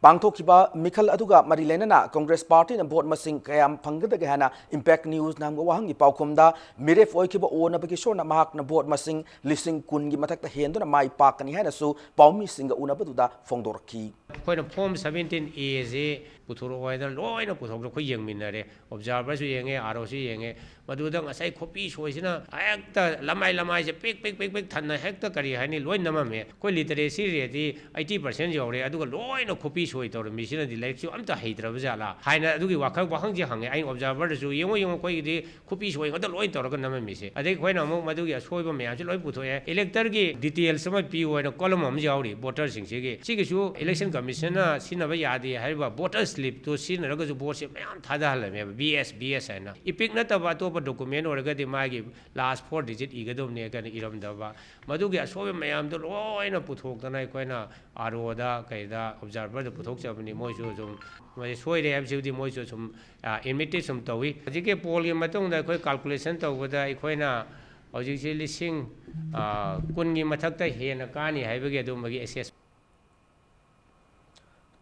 ꯄꯥꯡꯊꯣꯛꯈꯤꯕ ꯃꯤꯈꯜ ꯑꯗꯨꯒ ꯃꯔꯤ ꯂꯩꯅꯅ ꯀꯪꯒ꯭ꯔꯦꯁ ꯄꯥꯔꯇꯤꯅ ꯚꯣꯠ ꯃꯁꯤꯡ ꯀꯌꯥꯝ ꯐꯪꯒꯗꯒꯦ ꯍꯥꯏꯅ ꯏꯝꯄꯦꯛ ꯅ꯭ꯌꯨꯁꯅ ꯍꯪꯕ ꯋꯥꯍꯪꯒꯤ ꯄꯥꯎꯈꯨꯝꯗ, ꯃꯤꯔꯦꯞ ꯑꯣꯏꯈꯤꯕ ꯑꯣꯅꯕ ꯀꯤꯁꯣꯔꯅ ꯃꯍꯥꯛꯅ ꯚꯣꯠ ꯃꯁꯤꯡ ꯂꯤꯁꯤꯡ ꯀꯨꯟꯒꯤ ꯃꯊꯛꯇ ꯍꯦꯟꯗꯨꯅ ꯃꯥꯏ ꯄꯥꯛꯀꯅꯤ ꯍꯥꯏꯅꯁꯨ ꯄꯥꯎꯃꯤꯁꯤꯡꯒ ꯎꯅꯕꯗꯨꯗ ꯐꯣꯡꯗꯣꯔꯛꯈꯤ꯫ ꯑꯩꯈꯣꯏꯅ ꯐꯣꯔꯝ ꯁꯕꯦꯟꯇꯤꯟ ꯑꯦꯁꯦ ꯄꯨꯊꯣꯔꯛꯑꯣ ꯍꯥꯏꯗꯅ ꯂꯣꯏꯅ ꯄꯨꯊꯣꯛꯄꯗ ꯑꯩꯈꯣꯏ ꯌꯦꯡꯃꯤꯟꯅꯔꯦ꯫ ꯑꯣꯕꯖꯥꯔꯚꯔꯁꯨ ꯌꯦꯡꯉꯦ, ꯑꯥꯔ ꯑꯣꯁꯨ ꯌꯦꯡꯉꯦ꯫ ꯃꯗꯨꯗ ꯉꯁꯥꯏ ꯈꯨꯄꯤ ꯁꯣꯏꯁꯤꯅ ꯍꯦꯛꯇ ꯂꯃꯥꯏ ꯂꯃꯥꯏꯁꯦ ꯄꯤꯛ ꯄꯤꯛ ꯄꯤꯛ ꯄꯤꯛ ꯊꯟꯅ ꯍꯦꯛꯇ ꯀꯔꯤ ꯍꯥꯏꯅꯤ, ꯂꯣꯏ ꯅꯝꯃꯝꯃꯦ꯫ ꯑꯩꯈꯣꯏ ꯂꯤꯇꯔꯦꯁꯤ ꯔꯦꯠꯇꯤ ꯑꯩꯠꯇꯤ ꯄꯥꯔꯁꯦꯟ ꯌꯧꯔꯦ, ꯑꯗꯨꯒ ꯂꯣꯏꯅ ꯈꯨꯄꯤ ꯁꯣꯏ ꯇꯧꯔꯝꯃꯤꯁꯤꯅꯗꯤ ꯂꯥꯏꯔꯤꯛꯁꯨ ꯑꯝꯇ ꯍꯩꯇ꯭ꯔꯕ ꯖꯥꯠꯂꯥ ꯍꯥꯏꯅ ꯑꯗꯨꯒꯤ ꯋꯥꯈꯜ ꯋꯥꯍꯪꯁꯦ ꯍꯪꯉꯦ꯫ ꯑꯩꯅ ꯑꯣꯕꯖꯥꯔꯚꯔꯗꯁꯨ ꯌꯦꯡꯉꯣ ꯌꯦꯡꯉꯣ, ꯑꯩꯈꯣꯏꯒꯤꯗꯤ ꯈꯨꯄꯤ ꯁꯣꯏ ꯉꯥꯛꯇ ꯂꯣꯏ ꯇꯧꯔꯒ ꯅꯝꯃꯝꯃꯤꯁꯦ꯫ ꯑꯗꯩ ꯑꯩꯈꯣꯏꯅ ꯑꯃꯨꯛ ꯃꯗꯨꯒꯤ ꯑꯁꯣꯏꯕ ꯃꯌꯥꯝꯁꯦ ꯂꯣꯏ ꯄꯨꯊꯣꯛꯑꯦ꯫ ꯏꯂꯦꯛꯇꯔꯒꯤ ꯗꯤꯇꯦꯜꯁ ꯑꯃ ꯄꯤꯌꯨ ꯍꯥꯏꯅ ꯀꯣꯂꯝ ꯑꯃ ꯌꯥꯎꯔꯤ ꯚꯣꯇꯔꯁꯤꯡꯁꯤꯒꯤ꯫ ꯁꯤꯒꯤꯁꯨ ꯏꯂꯦꯛꯁꯟ ꯀꯃꯤꯁꯟꯅ ꯁꯤꯖꯤꯟꯅꯕ ꯌꯥꯗꯦ ꯍꯥꯏꯔꯤꯕ ꯚꯣꯇꯔ ꯁ꯭ꯂꯤꯞꯇꯨ ꯁꯤꯖꯤꯟꯅꯔꯒꯁꯨ ꯚꯣꯠꯁꯦ ꯃꯌꯥꯝ ꯊꯥꯗꯍꯜꯂꯝꯃꯦꯕ, ꯕꯤ ꯑꯦꯁ ꯕꯤ ꯑꯦꯁ ꯍꯥꯏꯅ꯫ ꯏꯄꯤꯛ ꯅꯠꯇꯕ ꯑꯇꯣꯞꯄ ꯗꯣꯀꯨꯃꯦꯟ ꯑꯣꯏꯔꯒꯗꯤ ꯃꯥꯒꯤ ꯂꯥꯁ ꯐꯣꯔ ꯗꯤꯖꯤꯠ ꯏꯒꯗꯕꯅꯦ ꯀꯥꯏꯅ ꯏꯔꯝꯗꯕ꯫ ꯃꯗꯨꯒꯤ ꯑꯁꯣꯏꯕ ꯃꯌꯥꯝꯗꯣ ꯂꯣꯏꯅ ꯄꯨꯊꯣꯛꯇꯅ ꯑꯩꯈꯣꯏꯅ ꯑꯥꯔ ꯑꯣꯗ ꯀꯩꯗ ꯑꯣꯕꯖꯥꯔꯚꯔꯗ ꯄꯨꯊꯣꯛꯆꯕꯅꯤ꯫ ꯃꯣꯏꯁꯨ ꯁꯨꯝ ꯃꯣꯏ ꯁꯣꯏꯔꯦ ꯍꯥꯏꯕꯁꯤꯕꯨꯗꯤ ꯃꯣꯏꯁꯨ ꯁꯨꯝ ꯑꯦꯗꯃꯤꯠꯇꯤ ꯁꯨꯝ ꯇꯧꯏ꯫ ꯍꯧꯖꯤꯛꯀꯤ ꯄꯣꯜꯒꯤ ꯃꯇꯨꯡꯗ ꯑꯩꯈꯣꯏ ꯀꯥꯜꯀꯨꯂꯦꯁꯟ ꯇꯧꯕꯗ ꯑꯩꯈꯣꯏꯅ ꯍꯧꯖꯤꯛꯁꯤ ꯂꯤꯁꯤꯡ ꯀꯨꯟꯒꯤ ꯃꯊꯛꯇ ꯍꯦꯟꯅ ꯀꯥꯅꯤ ꯍꯥꯏꯕꯒꯤ ꯑꯗꯨꯝꯕꯒꯤ ꯑꯦꯁꯦꯁ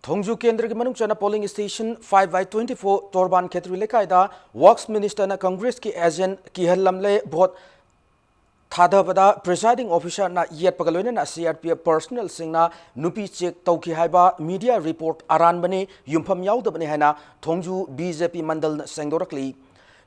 ꯊꯣꯡꯖꯨ ꯀꯦꯟꯗ꯭ꯔꯒꯤ ꯃꯅꯨꯡ ꯆꯟꯅ polling station five by twenty four Torban Khetri ꯂꯩꯀꯥꯏꯗ ꯋꯥꯔꯛꯁ ꯃꯤꯅꯤꯁꯇꯔꯅ ꯀꯪꯒ꯭ꯔꯦꯁꯀꯤ ꯑꯦꯖꯦꯟ ꯀꯤꯍꯜꯂꯝꯂꯦ꯫ ꯚꯣꯠ ꯊꯥꯗꯕꯗ ꯄ꯭ꯔꯤꯁꯥꯏꯗꯤꯡ ꯑꯣꯐꯤꯁꯥꯔꯅ ꯌꯦꯠꯄꯒ ꯂꯣꯏꯅꯅ ꯁꯤ ꯑꯥꯔ ꯄꯤ ꯑꯦꯐ ꯄꯔꯁꯅꯦꯜꯁꯤꯡꯅ ꯅꯨꯄꯤ ꯆꯦꯛ ꯇꯧꯈꯤ ꯍꯥꯏꯕ ꯃꯤꯗꯤꯌꯥ ꯔꯤꯄꯣꯔꯠ ꯑꯔꯥꯟꯕꯅꯤ, ꯌꯨꯝꯐꯝ ꯌꯥꯎꯗꯕꯅꯤ ꯍꯥꯏꯅ ꯊꯣꯡꯖꯨ ꯕꯤ ꯖꯦ ꯄꯤ ꯃꯟꯗꯜꯅ ꯁꯦꯡꯗꯣꯔꯛꯂꯤ꯫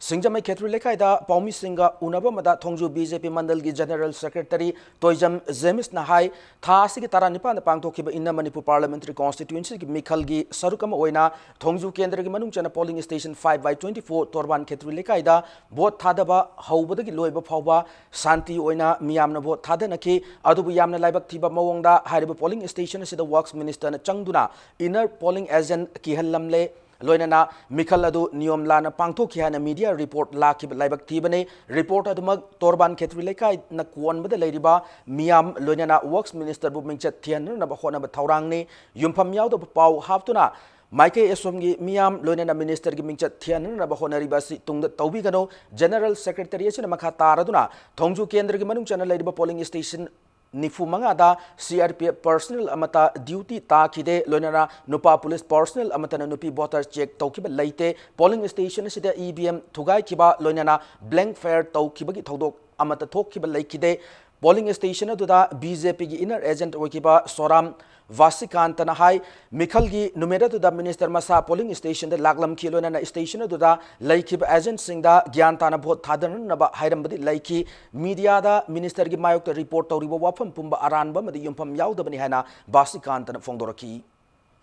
ꯁꯤꯡꯖꯃꯩ ꯈꯦꯇ꯭ꯔꯤ ꯂꯩꯀꯥꯏꯗ ꯄꯥꯎꯃꯤꯁꯤꯡꯒ ꯎꯅꯕ ꯑꯃꯗ ꯊꯣꯡꯖꯨ ꯕꯤ ꯖꯦ ꯄꯤ ꯃꯟꯗꯜꯒꯤ ꯖꯦꯅꯔꯦꯜ ꯁꯦꯀ꯭ꯔꯦꯇꯔꯤ ꯇꯣꯏꯖꯝ ꯖꯦꯃꯤꯁꯅ ꯍꯥꯏ, ꯊꯥ ꯑꯁꯤꯒꯤ ꯇꯔꯥꯅꯤꯄꯥꯟꯗ ꯄꯥꯡꯊꯣꯛꯈꯤꯕ ꯏꯟꯅ ꯃꯅꯤꯄꯨꯔ ꯄꯥꯔꯂꯤꯌꯥꯃꯦꯟꯇꯔꯤ ꯀꯣꯟꯁꯇꯤꯇ꯭ꯋꯦꯟꯁꯤꯒꯤ ꯃꯤꯈꯜꯒꯤ ꯁꯔꯨꯛ ꯑꯃ ꯑꯣꯏꯅ ꯊꯣꯡꯖꯨ ꯀꯦꯟꯗ꯭ꯔꯒꯤ ꯃꯅꯨꯡ ꯆꯟꯅ polling station five by twenty four Torban Khetri ꯂꯩꯀꯥꯏꯗ ꯚꯣꯠ ꯊꯥꯗꯕ ꯍꯧꯕꯗꯒꯤ ꯂꯣꯏꯕ ꯐꯥꯎꯕ ꯁꯥꯟꯇꯤ ꯑꯣꯏꯅ ꯃꯤꯌꯥꯝꯅ ꯚꯣꯠ ꯊꯥꯗꯅꯈꯤ꯫ ꯑꯗꯨꯕꯨ ꯌꯥꯝꯅ ꯂꯥꯏꯕꯛ ꯊꯤꯕ ꯃꯑꯣꯡꯗ ꯍꯥꯏꯔꯤꯕ ꯄꯣꯂꯤꯡ ꯁ꯭ꯇꯦꯁꯟ ꯑꯁꯤꯗ ꯋꯥꯔꯛꯁ ꯃꯤꯅꯤꯁꯇꯔꯅ ꯆꯪꯗꯨꯅ ꯏꯟꯅꯔ ꯄꯣꯂꯤꯡ ꯑꯦꯖꯦꯟ ꯀꯤꯍꯜꯂꯝꯂꯦ꯫ ꯂꯣꯏꯅꯅ ꯃꯤꯈꯜ ꯑꯗꯨ ꯅꯤꯌꯣꯝ ꯂꯥꯟꯅ ꯄꯥꯡꯊꯣꯛꯈꯤ ꯍꯥꯏꯅ ꯃꯤꯗꯤꯌꯥ ꯔꯤꯄꯣꯔꯠ ꯂꯥꯛꯈꯤꯕ ꯂꯥꯏꯕꯛ ꯊꯤꯕꯅꯤ꯫ ꯔꯤꯄꯣꯔꯠ ꯑꯗꯨꯃꯛ ꯇꯣꯔꯕꯥꯟ ꯈꯦꯇ꯭ꯔꯤ ꯂꯩꯀꯥꯏꯅ ꯀꯣꯟꯕꯗ ꯂꯩꯔꯤꯕ ꯃꯤꯌꯥꯝ, ꯂꯣꯏꯅꯅ ꯋꯥꯔꯛꯁ ꯃꯤꯅꯤꯁꯇꯔꯕꯨ ꯃꯤꯡꯆꯠ ꯊꯤꯍꯟꯅꯅꯕ ꯍꯣꯠꯅꯕ ꯊꯧꯔꯥꯡꯅꯤ꯫ ꯌꯨꯝꯐꯝ ꯌꯥꯎꯗꯕ ꯄꯥꯎ ꯍꯥꯞꯇꯨꯅ ꯃꯥꯏꯀꯩ ꯑꯁꯣꯝꯒꯤ ꯃꯤꯌꯥꯝ, ꯂꯣꯏꯅꯅ ꯃꯤꯅꯤꯁꯇꯔꯒꯤ ꯃꯤꯡꯆꯠ ꯊꯤꯍꯟꯅꯅꯕ ꯍꯣꯠꯅꯔꯤꯕ ꯑꯁꯤ ꯇꯨꯡꯗ ꯇꯧꯕꯤꯒꯅꯨ꯫ ꯖꯦꯅꯔꯦꯜ ꯁꯦꯀ꯭ꯔꯦꯇꯔꯤ ꯑꯁꯤꯅ ꯃꯈꯥ ꯇꯥꯔꯗꯨꯅ ꯊꯣꯡꯖꯨ ꯀꯦꯟꯗ꯭ꯔꯒꯤ ꯃꯅꯨꯡ ꯆꯟꯅ ꯂꯩꯔꯤꯕ ꯄꯣꯂꯤꯡ ꯁ꯭ꯇꯦꯁꯟ ꯅꯤꯐꯨ ꯃꯉꯥꯗ C R P F personnel ꯑꯃꯠꯇ duty ꯇꯥꯈꯤꯗꯦ꯫ ꯂꯣꯏꯅꯅ ꯅꯨꯄꯥ police personnel ꯑꯃꯠꯇꯅ ꯅꯨꯄꯤ voter check ꯇꯧꯈꯤꯕ ꯂꯩꯇꯦ꯫ Polling station ꯑꯁꯤꯗ E V M ꯊꯨꯒꯥꯏꯈꯤꯕ, ꯂꯣꯏꯅꯅ blank fire ꯇꯧꯈꯤꯕꯒꯤ ꯊꯧꯗꯣꯛ ꯑꯃꯠꯇ ꯊꯣꯛꯈꯤꯕ ꯂꯩꯈꯤꯗꯦ꯫ Polling station ꯑꯗꯨꯗ B J P ꯒꯤ inner agent ꯑꯣꯏꯈꯤꯕ ꯁꯣꯔꯥꯝ ꯚꯥꯁꯤꯀꯥꯟꯇꯅ ꯍꯥꯏ, ꯃꯤꯈꯜꯒꯤ ꯅꯨꯃꯤꯠ ꯑꯗꯨꯗ minister ꯃꯁꯥ polling station ꯗ ꯂꯥꯛꯂꯝꯈꯤ, ꯂꯣꯏꯅꯅ station ꯑꯗꯨꯗ ꯂꯩꯈꯤꯕ agent ꯁꯤꯡꯗ ꯒ꯭ꯌꯥꯟ ꯇꯥꯅ vote ꯊꯥꯗꯅꯅꯕ ꯍꯥꯏꯔꯝꯕꯗꯤ ꯂꯩꯈꯤ꯫ Media ꯗ minister ꯒꯤ ꯃꯥꯌꯣꯛꯇ report ꯇꯧꯔꯤꯕ ꯋꯥꯐꯝ ꯄꯨꯝꯕ ꯑꯔꯥꯟꯕ ꯑꯃꯗꯤ ꯌꯨꯝꯐꯝ ꯌꯥꯎꯗꯕꯅꯤ ꯍꯥꯏꯅ ꯚꯥꯁꯤꯀꯥꯟꯇꯅ ꯐꯣꯡꯗꯣꯔꯛꯈꯤ꯫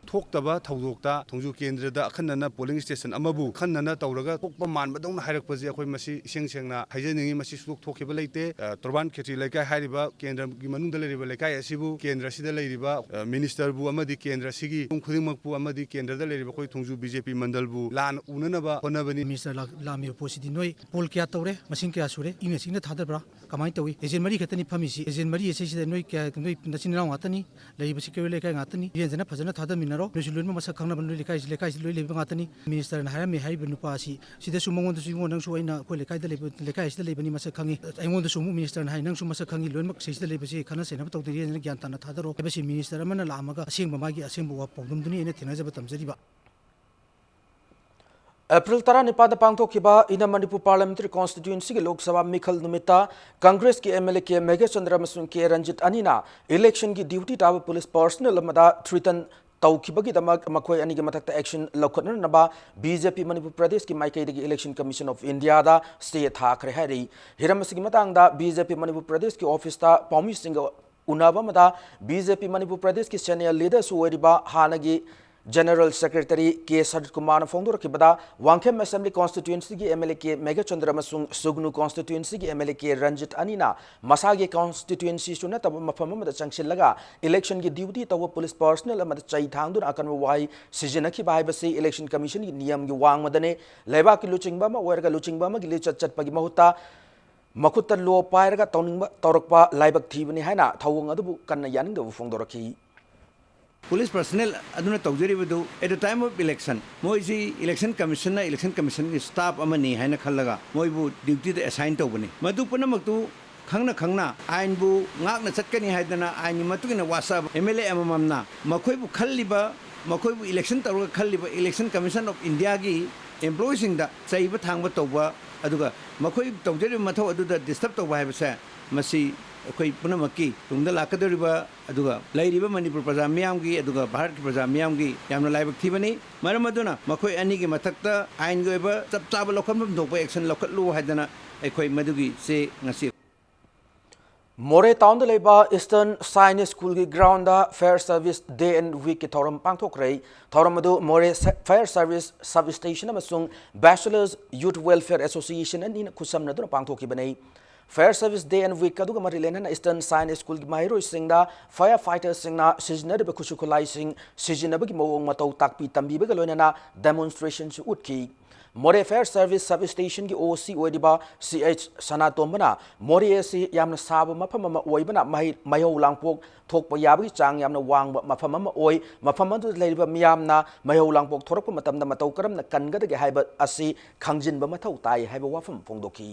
ꯊꯣꯛꯇꯕ ꯊꯧꯗꯣꯛꯇ ꯊꯣꯡꯖꯨ ꯀꯦꯟꯗ꯭ꯔꯗ ꯑꯈꯟꯅꯅ polling station ꯑꯃꯕꯨ ꯑꯈꯟꯅꯅ ꯇꯧꯔꯒ ꯊꯣꯛꯄ ꯃꯥꯟꯕꯗꯧꯅ ꯍꯥꯏꯔꯛꯄꯁꯦ ꯑꯩꯈꯣꯏ ꯃꯁꯤ ꯏꯁꯦꯡ ꯁꯦꯡꯅ ꯍꯥꯏꯖꯅꯤꯡꯉꯤ꯫ ꯃꯁꯤ ꯁꯨꯛꯊꯣꯛ ꯊꯣꯛꯈꯤꯕ ꯂꯩꯇꯦ꯫ ꯑ, ꯇꯣꯔꯕꯥꯟ ꯈꯦꯇ꯭ꯔꯤ ꯂꯩꯀꯥꯏ ꯍꯥꯏꯔꯤꯕ ꯀꯦꯟꯗ꯭ꯔꯒꯤ ꯃꯅꯨꯡꯗ ꯂꯩꯔꯤꯕ ꯂꯩꯀꯥꯏ ꯑꯁꯤꯕꯨ, ꯀꯦꯟꯗ꯭ꯔ ꯑꯁꯤꯗ ꯂꯩꯔꯤꯕ, ꯑ, minister ꯕꯨ ꯑꯃꯗꯤ ꯀꯦꯟꯗ꯭ꯔ ꯑꯁꯤꯒꯤ ꯃꯤꯄꯨꯝ ꯈꯨꯗꯤꯡꯃꯛꯄꯨ ꯑꯃꯗꯤ ꯀꯦꯟꯗ꯭ꯔꯗ ꯂꯩꯔꯤꯕ ꯑꯩꯈꯣꯏ ꯊꯣꯡꯖꯨ B J P ꯃꯟꯗꯜꯕꯨ ꯂꯥꯟꯅ ꯎꯅꯅꯕ ꯍꯣꯠꯅꯕꯅꯤ꯫ Minister ꯂꯥꯛ-, ꯂꯥꯛꯂꯝꯃꯤꯕ ꯄꯣꯠꯁꯤꯗꯤ ꯅꯣꯏ poll ꯀꯌꯥ ꯇꯧꯔꯦ, ꯃꯁꯤꯡ ꯀꯌꯥ ꯁꯨꯔꯦ, ꯏꯪꯅ ꯆꯤꯛꯅ ꯊꯥꯗꯕ꯭ꯔꯥ? ꯀꯃꯥꯏꯅ ꯇꯧꯏ? Agent ꯃꯔꯤ ꯈꯛꯇꯅꯤ ꯐꯝꯃꯤꯁꯤ꯫ Agent ꯃꯔꯤ ꯑꯁꯤꯁꯤꯗ ꯅꯣꯏ ꯀꯌꯥ, ꯅꯣꯏ ꯅꯆꯤꯟ ꯅꯅꯥꯎ ꯉꯥꯛꯇꯅꯤ, ꯂꯩꯔꯤꯕꯁꯤ ꯀꯩꯔꯣꯏ ꯂꯩꯀꯥꯏ ꯉꯥꯛꯇꯅꯤ꯫ ꯏꯔꯦꯟꯖꯅ ꯐꯖꯅ ꯊꯥꯗꯃꯤꯟꯅꯔꯣ꯫ ꯅꯣꯏꯁꯨ ꯂꯣꯏꯅꯃꯛ ꯃꯁꯛ ꯈꯪꯅꯕ, ꯅꯣꯏ ꯂꯩꯀꯥꯏꯁꯤ, ꯂꯩꯀꯥꯏꯁꯤ ꯂꯣꯏ ꯂꯩꯕ ꯉꯥꯛꯇꯅꯤ꯫ Minister ꯅ ꯍꯥꯏꯔꯝꯃꯤ ꯍꯥꯏꯔꯤꯕ ꯅꯨꯄꯥ ꯑꯁꯤ, ꯁꯤꯗꯁꯨ ꯃꯉꯣꯟꯗꯁꯨ, "ꯏꯕꯨꯡꯉꯣ, ꯅꯪꯁꯨ ꯑꯩꯅ ꯑꯩꯈꯣꯏ ꯂꯩꯀꯥꯏꯗ ꯂꯩꯕ, ꯂꯩꯀꯥꯏ ꯑꯁꯤꯗ ꯂꯩꯕꯅꯤ, ꯃꯁꯛ ꯈꯪꯉꯤ"꯫ ꯑꯩꯉꯣꯟꯗꯁꯨ ꯑꯃꯨꯛ Minister ꯅ ꯍꯥꯏ, "ꯅꯪꯁꯨ ꯃꯁꯛ ꯈꯪꯉꯤ, ꯂꯣꯏꯅꯃꯛ ꯁꯤꯁꯤꯗ ꯂꯩꯕꯁꯤ ꯈꯠꯅ ꯆꯩꯅꯕ ꯇꯧꯗꯦ, ꯏꯔꯦꯟꯖꯅ ꯒ꯭ꯌꯥꯟ ꯇꯥꯅ ꯊꯥꯗꯔꯣ" ꯍꯥꯏꯕꯁꯤ Minister ꯑꯃꯅ ꯂꯥꯛꯑꯝꯃꯒ ꯑꯁꯦꯡꯕ ꯃꯥꯒꯤ ꯑꯁꯦꯡꯕ ꯋꯥ ꯄꯥꯎꯗꯝꯗꯨꯅꯤ ꯑꯩꯅ ꯊꯦꯡꯅꯖꯕ ꯇꯝꯖꯔꯤꯕ꯫ ꯑꯦꯄ꯭ꯔꯤꯜ ꯇꯔꯥꯅꯤꯄꯥꯟꯗ ꯄꯥꯡꯊꯣꯛꯈꯤꯕ Inner Manipur Parliamentary Constituency ꯒꯤ ꯂꯣꯛ ꯁꯚꯥ ꯃꯤꯈꯜ ꯅꯨꯃꯤꯠꯇ Congress ꯀꯤ M L A K Meghachandra ꯑꯃꯁꯨꯡ K ꯔꯟꯖꯤꯠ ꯑꯅꯤꯅ election ꯒꯤ duty ꯇꯥꯕ police personnel ꯑꯃꯗ threaten ꯇꯧꯈꯤꯕꯒꯤꯗꯃꯛ ꯃꯈꯣꯏ ꯑꯅꯤꯒꯤ ꯃꯊꯛꯇ action ꯂꯧꯈꯠꯅꯅꯕ B J P Manipur ꯄ꯭ꯔꯗꯦꯁꯀꯤ ꯃꯥꯏꯀꯩꯗꯒꯤ Election Commission of India the stay ꯊꯥꯈ꯭ꯔꯦ ꯍꯥꯏꯔꯤ꯫ ꯍꯤꯔꯝ ꯑꯁꯤꯒꯤ ꯃꯇꯥꯡꯗ B J P ꯃꯅꯤꯄꯨꯔ ꯄ꯭ꯔꯗꯦꯁꯀꯤ office ꯇ ꯄꯥꯎꯃꯤꯁꯤꯡꯒ ꯎꯅꯕ ꯑꯃꯗ B J P ꯃꯅꯤꯄꯨꯔ ꯄ꯭ꯔꯗꯦꯁꯀꯤ senior leader ꯁꯨ ꯑꯣꯏꯔꯤꯕ ꯍꯥꯟꯅꯒꯤ General Secretary K ꯁꯔꯠ ꯀꯨꯃꯥꯔꯅ ꯐꯣꯡꯗꯣꯔꯛꯈꯤꯕꯗ, ꯋꯥꯡꯈꯦꯝ Assembly Constituency ꯒꯤ M L A K Meghachandra ꯑꯃꯁꯨꯡ ꯁꯨꯒꯅꯨ Constituency ꯒꯤ M L A K Ranjit ꯑꯅꯤꯅ ꯃꯁꯥꯒꯤ constituency ꯁꯨ ꯅꯠꯇꯕ ꯃꯐꯝ ꯑꯃꯗ ꯆꯪꯁꯤꯜꯂꯒ election ꯒꯤ duty ꯇꯧꯕ police personnel ꯑꯃꯗ ꯆꯩ ꯊꯥꯡꯗꯨꯅ ꯑꯀꯟꯕ ꯋꯥꯍꯩ ꯁꯤꯖꯤꯟꯅꯈꯤꯕ ꯍꯥꯏꯕꯁꯤ Election Commission ꯒꯤ ꯅꯤꯌꯝꯒꯤ ꯋꯥꯡꯃꯗꯅꯤ꯫ ꯂꯩꯕꯥꯛꯀꯤ ꯂꯨꯆꯤꯡꯕ ꯑꯃ ꯑꯣꯏꯔꯒ ꯂꯨꯆꯤꯡꯕ ꯑꯃꯒꯤ ꯂꯤꯆꯠ ꯆꯠꯄꯒꯤ ꯃꯍꯨꯠꯇ ꯃꯈꯨꯠꯇ ꯂꯣ ꯄꯥꯏꯔꯒ ꯇꯧꯅꯤꯡꯕ ꯇꯧꯔꯛꯄ ꯂꯥꯏꯕꯛ ꯊꯤꯕꯅꯤ ꯍꯥꯏꯅ ꯊꯧꯑꯣꯡ ꯑꯗꯨꯕꯨ ꯀꯟꯅ ꯌꯥꯅꯤꯡꯗꯕ ꯐꯣꯡꯗꯣꯔꯛꯈꯤ꯫ Police personnel ꯑꯗꯨꯅ ꯇꯧꯖꯔꯤꯕꯗꯨ at the time of election ꯃꯣꯏꯁꯤ Election Commission ꯅ Election Commission ꯒꯤ staff ꯑꯃꯅꯤ ꯍꯥꯏꯅ ꯈꯜꯂꯒ ꯃꯣꯏꯕꯨ duty ꯗ assign ꯇꯧꯕꯅꯤ꯫ ꯃꯗꯨ ꯄꯨꯝꯅꯃꯛꯇꯨ ꯈꯪꯅ ꯈꯪꯅ ꯑꯥꯏꯟꯕꯨ ꯉꯥꯛꯅ ꯆꯠꯀꯅꯤ ꯍꯥꯏꯗꯅ ꯑꯥꯏꯟꯒꯤ ꯃꯇꯨꯡ ꯏꯟꯅ ꯋꯥꯁꯛꯑꯕ ꯑꯦꯝ ꯑꯦꯜ ꯑꯦ ꯑꯃꯃꯝꯅ ꯃꯈꯣꯏꯕꯨ ꯈꯜꯂꯤꯕ, ꯃꯈꯣꯏꯕꯨ ꯏꯂꯦꯛꯁꯟ ꯇꯧꯔꯒ ꯈꯜꯂꯤꯕ Election Commission of Indiaꯒꯤ employeeꯁꯤꯡꯗ ꯆꯩꯕ ꯊꯥꯡꯕ ꯇꯧꯕ, ꯑꯗꯨꯒ ꯃꯈꯣꯏ ꯇꯧꯖꯔꯤꯕ ꯃꯊꯧ ꯑꯗꯨꯗ disturb ꯇꯧꯕ ꯍꯥꯏꯕꯁꯦ, ꯃꯁꯤ ꯑꯩꯈꯣꯏ ꯄꯨꯝꯅꯃꯛꯀꯤ ꯇꯨꯡꯗ ꯂꯥꯛꯀꯗꯧꯔꯤꯕ, ꯑꯗꯨꯒ ꯂꯩꯔꯤꯕ ꯃꯅꯤꯄꯨꯔ ꯄ꯭ꯔꯖꯥ ꯃꯤꯌꯥꯝꯒꯤ, ꯑꯗꯨꯒ ꯚꯥꯔꯠꯀꯤ ꯄ꯭ꯔꯖꯥ ꯃꯤꯌꯥꯝꯒꯤ ꯌꯥꯝꯅ ꯂꯥꯏꯕꯛ ꯊꯤꯕꯅꯤ꯫ ꯃꯔꯝ ꯑꯗꯨꯅ ꯃꯈꯣꯏ ꯑꯅꯤꯒꯤ ꯃꯊꯛꯇ ꯑꯥꯏꯟꯒꯤ ꯑꯣꯏꯕ ꯆꯞ ꯆꯥꯕ ꯂꯧꯈꯠꯐꯝ ꯊꯣꯛꯄ action ꯂꯧꯈꯠꯂꯨ ꯍꯥꯏꯗꯅ ꯑꯩꯈꯣꯏ ꯃꯗꯨꯒꯤ ꯆꯦ ꯉꯁꯤ ꯃꯣꯔꯦ ꯇꯥꯎꯟꯗ ꯂꯩꯕ Eastern Science Schoolꯒꯤ groundꯗ Fire Service Day and Weekꯀꯤ ꯊꯧꯔꯝ ꯄꯥꯡꯊꯣꯛꯈ꯭ꯔꯦ꯫ ꯊꯧꯔꯝ ꯑꯗꯨ ꯃꯣꯔꯦ ꯁ-, Fire Service Substation ꯑꯃꯁꯨꯡ Bachelors Youth Welfare Association ꯑꯅꯤꯅ ꯈꯨꯠꯁꯝꯅꯗꯨꯅ ꯄꯥꯡꯊꯣꯛꯈꯤꯕꯅꯤ꯫ Fire Service Day and Week ꯑꯗꯨꯒ ꯃꯔꯤ ꯂꯩꯅꯅ Eastern Science Schoolꯒꯤ ꯃꯍꯩꯔꯣꯏꯁꯤꯡꯅ fire fighterꯁꯤꯡꯅ ꯁꯤꯖꯤꯟꯅꯔꯤꯕ ꯈꯨꯠꯁꯨ ꯈꯨꯠꯂꯥꯏꯁꯤꯡ ꯁꯤꯖꯤꯟꯅꯕꯒꯤ ꯃꯑꯣꯡ ꯃꯇꯧ ꯇꯥꯛꯄꯤ ꯇꯝꯕꯤꯕꯒ ꯂꯣꯏꯅꯅ demonstrationꯁꯨ ꯎꯠꯈꯤ꯫ ꯃꯣꯔꯦ Fire Service Substationꯒꯤ O C ꯑꯣꯏꯔꯤꯕ ꯁꯤ ꯑꯩꯆ ꯁꯅꯥꯇꯣꯝꯕꯅ ꯃꯣꯔꯦ ꯑꯁꯤ ꯌꯥꯝꯅ ꯁꯥꯕ ꯃꯐꯝ ꯑꯃ ꯑꯣꯏꯕꯅ ꯃꯍꯩ, ꯃꯩꯍꯧ ꯂꯥꯡꯄꯣꯛ ꯊꯣꯛꯄ ꯌꯥꯕꯒꯤ ꯆꯥꯡ ꯌꯥꯝꯅ ꯋꯥꯡꯕ ꯃꯐꯝ ꯑꯃ ꯑꯣꯏ꯫ ꯃꯐꯝ ꯑꯗꯨꯗ ꯂꯩꯔꯤꯕ ꯃꯤꯌꯥꯝꯅ ꯃꯩꯍꯧ ꯂꯥꯡꯄꯣꯛ ꯊꯣꯔꯛꯄ ꯃꯇꯝꯗ ꯃꯇꯧ ꯀꯔꯝꯅ ꯀꯟꯒꯗꯒꯦ ꯍꯥꯏꯕ ꯑꯁꯤ ꯈꯪꯖꯤꯟꯕ ꯃꯊꯧ ꯇꯥꯏ ꯍꯥꯏꯕ ꯋꯥꯐꯝ ꯐꯣꯡꯗꯣꯛꯈꯤ꯫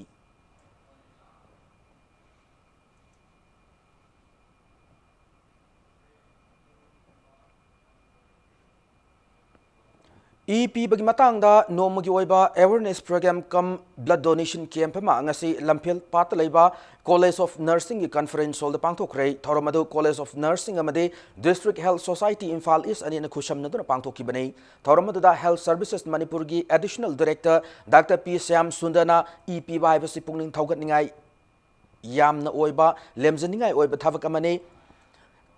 ꯏ ꯄꯤꯕꯒꯤ ꯃꯇꯥꯡꯗ ꯅꯣꯡꯃꯒꯤ ꯑꯣꯏꯕ awareness program cum blood donation camp ꯑꯃ ꯉꯁꯤ ꯂꯝꯐꯦꯜ ꯄꯥꯠꯇ ꯂꯩꯕ College of Nursingꯒꯤ conference hallꯗ ꯄꯥꯡꯊꯣꯛꯈ꯭ꯔꯦ꯫ ꯊꯧꯔꯝ ꯑꯗꯨ College of Nursing ꯑꯃꯗꯤ District Health Society Imphal East ꯑꯅꯤꯅ ꯈꯨꯠꯁꯝꯅꯗꯨꯅ ꯄꯥꯡꯊꯣꯛꯈꯤꯕꯅꯤ꯫ ꯊꯧꯔꯝ ꯑꯗꯨꯗ Health Services ꯃꯅꯤꯄꯨꯔꯒꯤ Additional Director Doctor ꯄꯤ ꯁ꯭ꯌꯥꯝ ꯁꯨꯟꯗꯔꯅ ꯏ ꯄꯤꯕ ꯍꯥꯏꯕꯁꯤ ꯄꯨꯛꯅꯤꯡ ꯊꯧꯒꯠꯅꯤꯡꯉꯥꯏ ꯌꯥꯝꯅ ꯑꯣꯏꯕ, ꯂꯦꯝꯖꯅꯤꯡꯉꯥꯏ ꯑꯣꯏꯕ ꯊꯕꯛ ꯑꯃꯅꯤ꯫